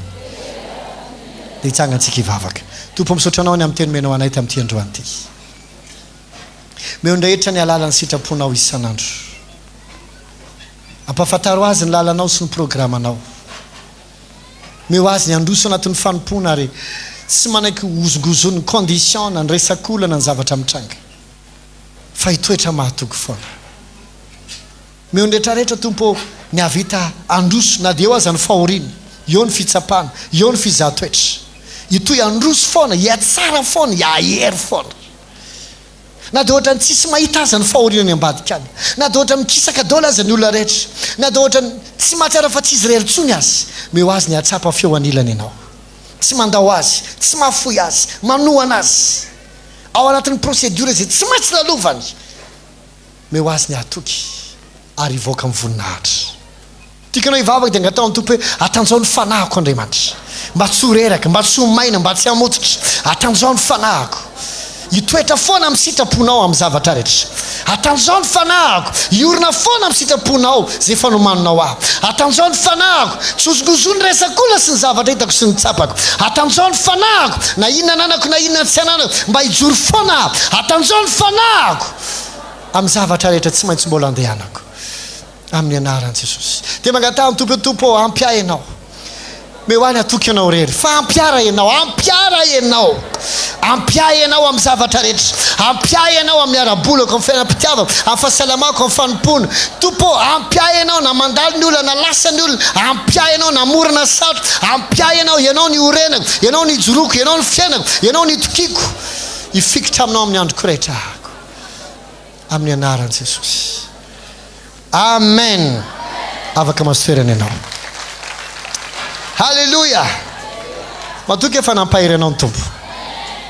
Dia hitsangantsika hivavaka. Tompo misaotra anao ny amin'ny teny omenao anay tamin'ity androany ity. Omeo ny rehetra ny alalan'ny sitraponao isan'andro. Ampahafantaro azy ny lalanao sy ny programanao. Omeo azy ny handroso anatin'ny fanompoana ary tsy manaiky hozongozon'ny condition na ny resak'olona na ny zavatra mitranga fa hitoetra mahatoky foana. Omeo ny retraretra Tompo ô, ny hahavita handroso na dia eo aza ny fahoriana, eo ny fitsapana, eo ny fizahan-toetra. Hitohy handroso foana, hihatsara foana, hihahery foana. Na dia ohatran'ny tsisy mahita aza ny fahoriana any ambadika any, na dia ohatran'ny mikisaka daholo aza ny olona rehetra, na dia ohatran'ny tsy mahatsiaro afa-tsy izy irery intsony aza, omeo azy ny hahatsapa feo anilany Ianao. Tsy mandao azy, tsy mahafoy azy, manohana azy ao anatin'ny procédure izay tsy maintsy lalovany. Omeo azy ny hahatoky ary hivoaka amin'ny voninahitra. Tiako ianao hivavaka dia angataho amin'ny Tompo hoe, Atanjaho ny fanahiko Andriamanitra, mba tsy ho reraka, mba tsy ho maina, mba tsy hamototra. Atanjaho ny fanahiko hitoetra foana amin'ny sitraponao amin'ny zavatra rehetra. Atanjaho ny fanahiko hiorina foana amin'ny sitraponao izay efa nomaninao ahy. Atanjaho ny fanahiko tsy hozongozon'ny resak'olona sy ny zavatra hitako sy ny tsapako. Atanjaho ny fanahiko na inona ananako na inona tsy ananako, mba hijoro foana aho. Atanjaho ny fanahiko. Amin'ny zavatra rehetra tsy maintsy mbola andehanako. Amin'ny anaran'i Jesosy. Dia mangataha amin'ny Tompo hoe, Tompo ô, ampy ahy Ianao. Omeo ahy ny hatoky Anao irery. Fa ampiara Ianao. Ampiara Ianao. Ampy ahy Ianao amin'ny zavatra rehetra. Ampy ahy Ianao amin'ny ara-bolako, amin'ny fiainam-pitiavako, amin'ny fahasalamako, amin'ny fanompoana. Tompo ô, ampy ahy Ianao na mandalo ny olona, na lasa ny olona. Ampy ahy Ianao na mora na sarotra. Ampy ahy Ianao. Ianao no iorenako. Ianao no ijoroako. Ianao no fiainako. Ianao no itokiako. Hifikitra Aminao amin'ny androko rehetra ahako. Amin'ny anaran'i Jesosy. Amen. Afaka mahazo toerana ianao. Haleloia. Matoky efa nampahery anao ny Tompo.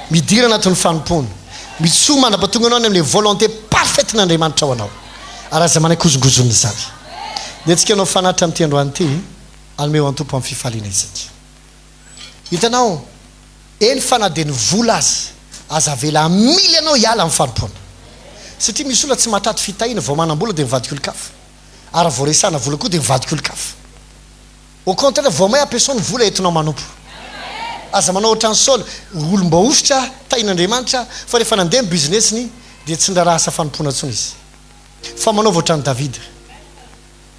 Midira anatin'ny fanompoana. Mitsoa mandra-pahatonga anao any amin'ilay volonté parfaite-n'Andriamanitra ho anao. Ary aza manaiky hozongozonina izany. Dia antsika hanao fanatitra amin'ity androany ity, hanome ho an'ny Tompo amin'ny fifaliana isika. Hitanao, eny fa na dia ny vola aza, aza avela hamily anao hiala amin'ny fanompoana. Satria misy olona tsy mahataty fitahiana, vao manam-bola dia mivadika olon-kafa. Ary raha vao resahana vola koa dia mivadika olon-kafa. Au contraire, vao may ampiasao ny vola entinao manompo. Aza manao ohatran'i Saoly, olom-bahosotra, tahin'Andriamanitra, fa rehefa nandeha ny business-ny dia tsy niraharaha asa fanompoana intsony izy. Fa manaova ohatran'i Davida.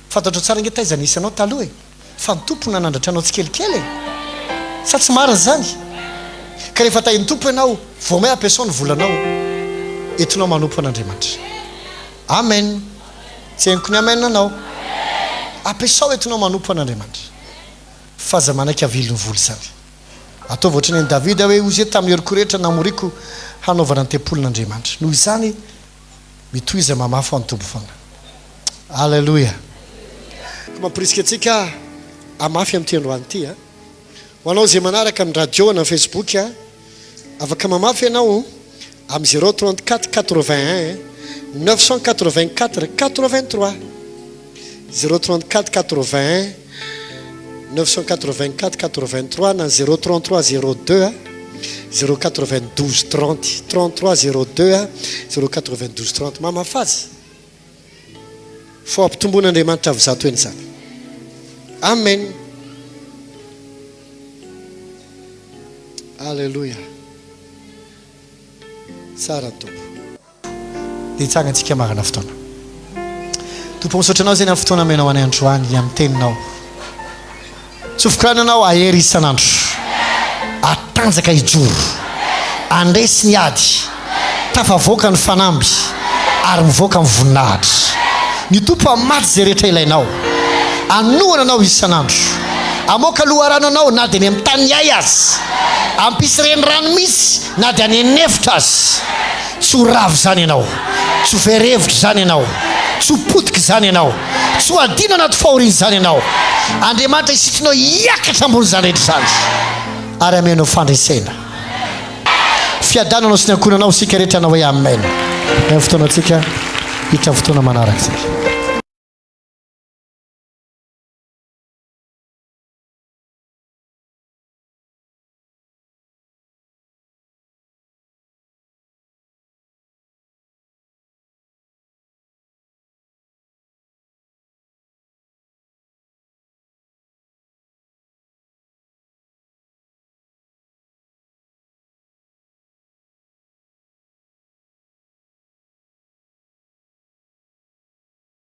Fantatrao tsara ange taiza nisy anao taloha e! Fa ny Tompo nanandratra anao tsikelikely e! Sa tsy marina izany? Ka rehefa tahin'ny Tompo ianao, vao may ampiasao ny volanao entinao manompo an'Andriamanitra. Amen! Tsy henoko ny amen anao. Ampiasao entinao manompo an'Andriamanitra. Fa aza manaiky havily ny vola izany. Ataovy ohatran'ny an'i Davida hoe, Hoy izy, Tamin'ny heriko rehetra namoriko hanaovana ny tempolin'Andriamanitra. Noho izany, Mitohiza mamafy ho an'ny Tompo foana. Aleloia. Mamporisika antsika hamafy amin'ity androany ity a. Ho anao izay manaraka amin'ny radio na Facebook a, afaka mamafy ianao amin'ny 034 81 984 83. 034 81 984 83 na 033 02 092 30 33 02 092 30 Mamafaza fa ho ampitomboin'Andriamanitra avy zato heny izany. Amen. Alléluia. Tsara ny Tompo. Dia hitsangantsika marina fotoana. Tompo misaotra anao izay ny amin'ny fotoana amenao anay androany amin'ny teninao. Tsofiko rano anao ahery isan'andro. Atanjaka hijoro. Andresy ny ady. Tafavoaka ny fanamby ary mivoaka amin'ny voninahitra. Ny Tompo hamatsy izay rehetra ilainao. Hanohana anao isan'andro. Hamoaka loharano anao na dia any amin'ny tany hay aza. Hampisy renirano mihitsy na dia any an'efitra aza. Tsy ho ravo izany ianao. Tsy ho very hevitra izany ianao. Tsy ho potika izany ianao. Tsy ho adino anaty fahoriana izany ianao. Andriamanitra hisintona anao hiakatra ambonin'izany rehetra izany ary hameno fandresena. Fiadanana ho sy ny ankohonanao isika rehetra hanao hoe Amen. Amin'ny fotoanantsika hiditra amin'ny fotoana manaraka isika.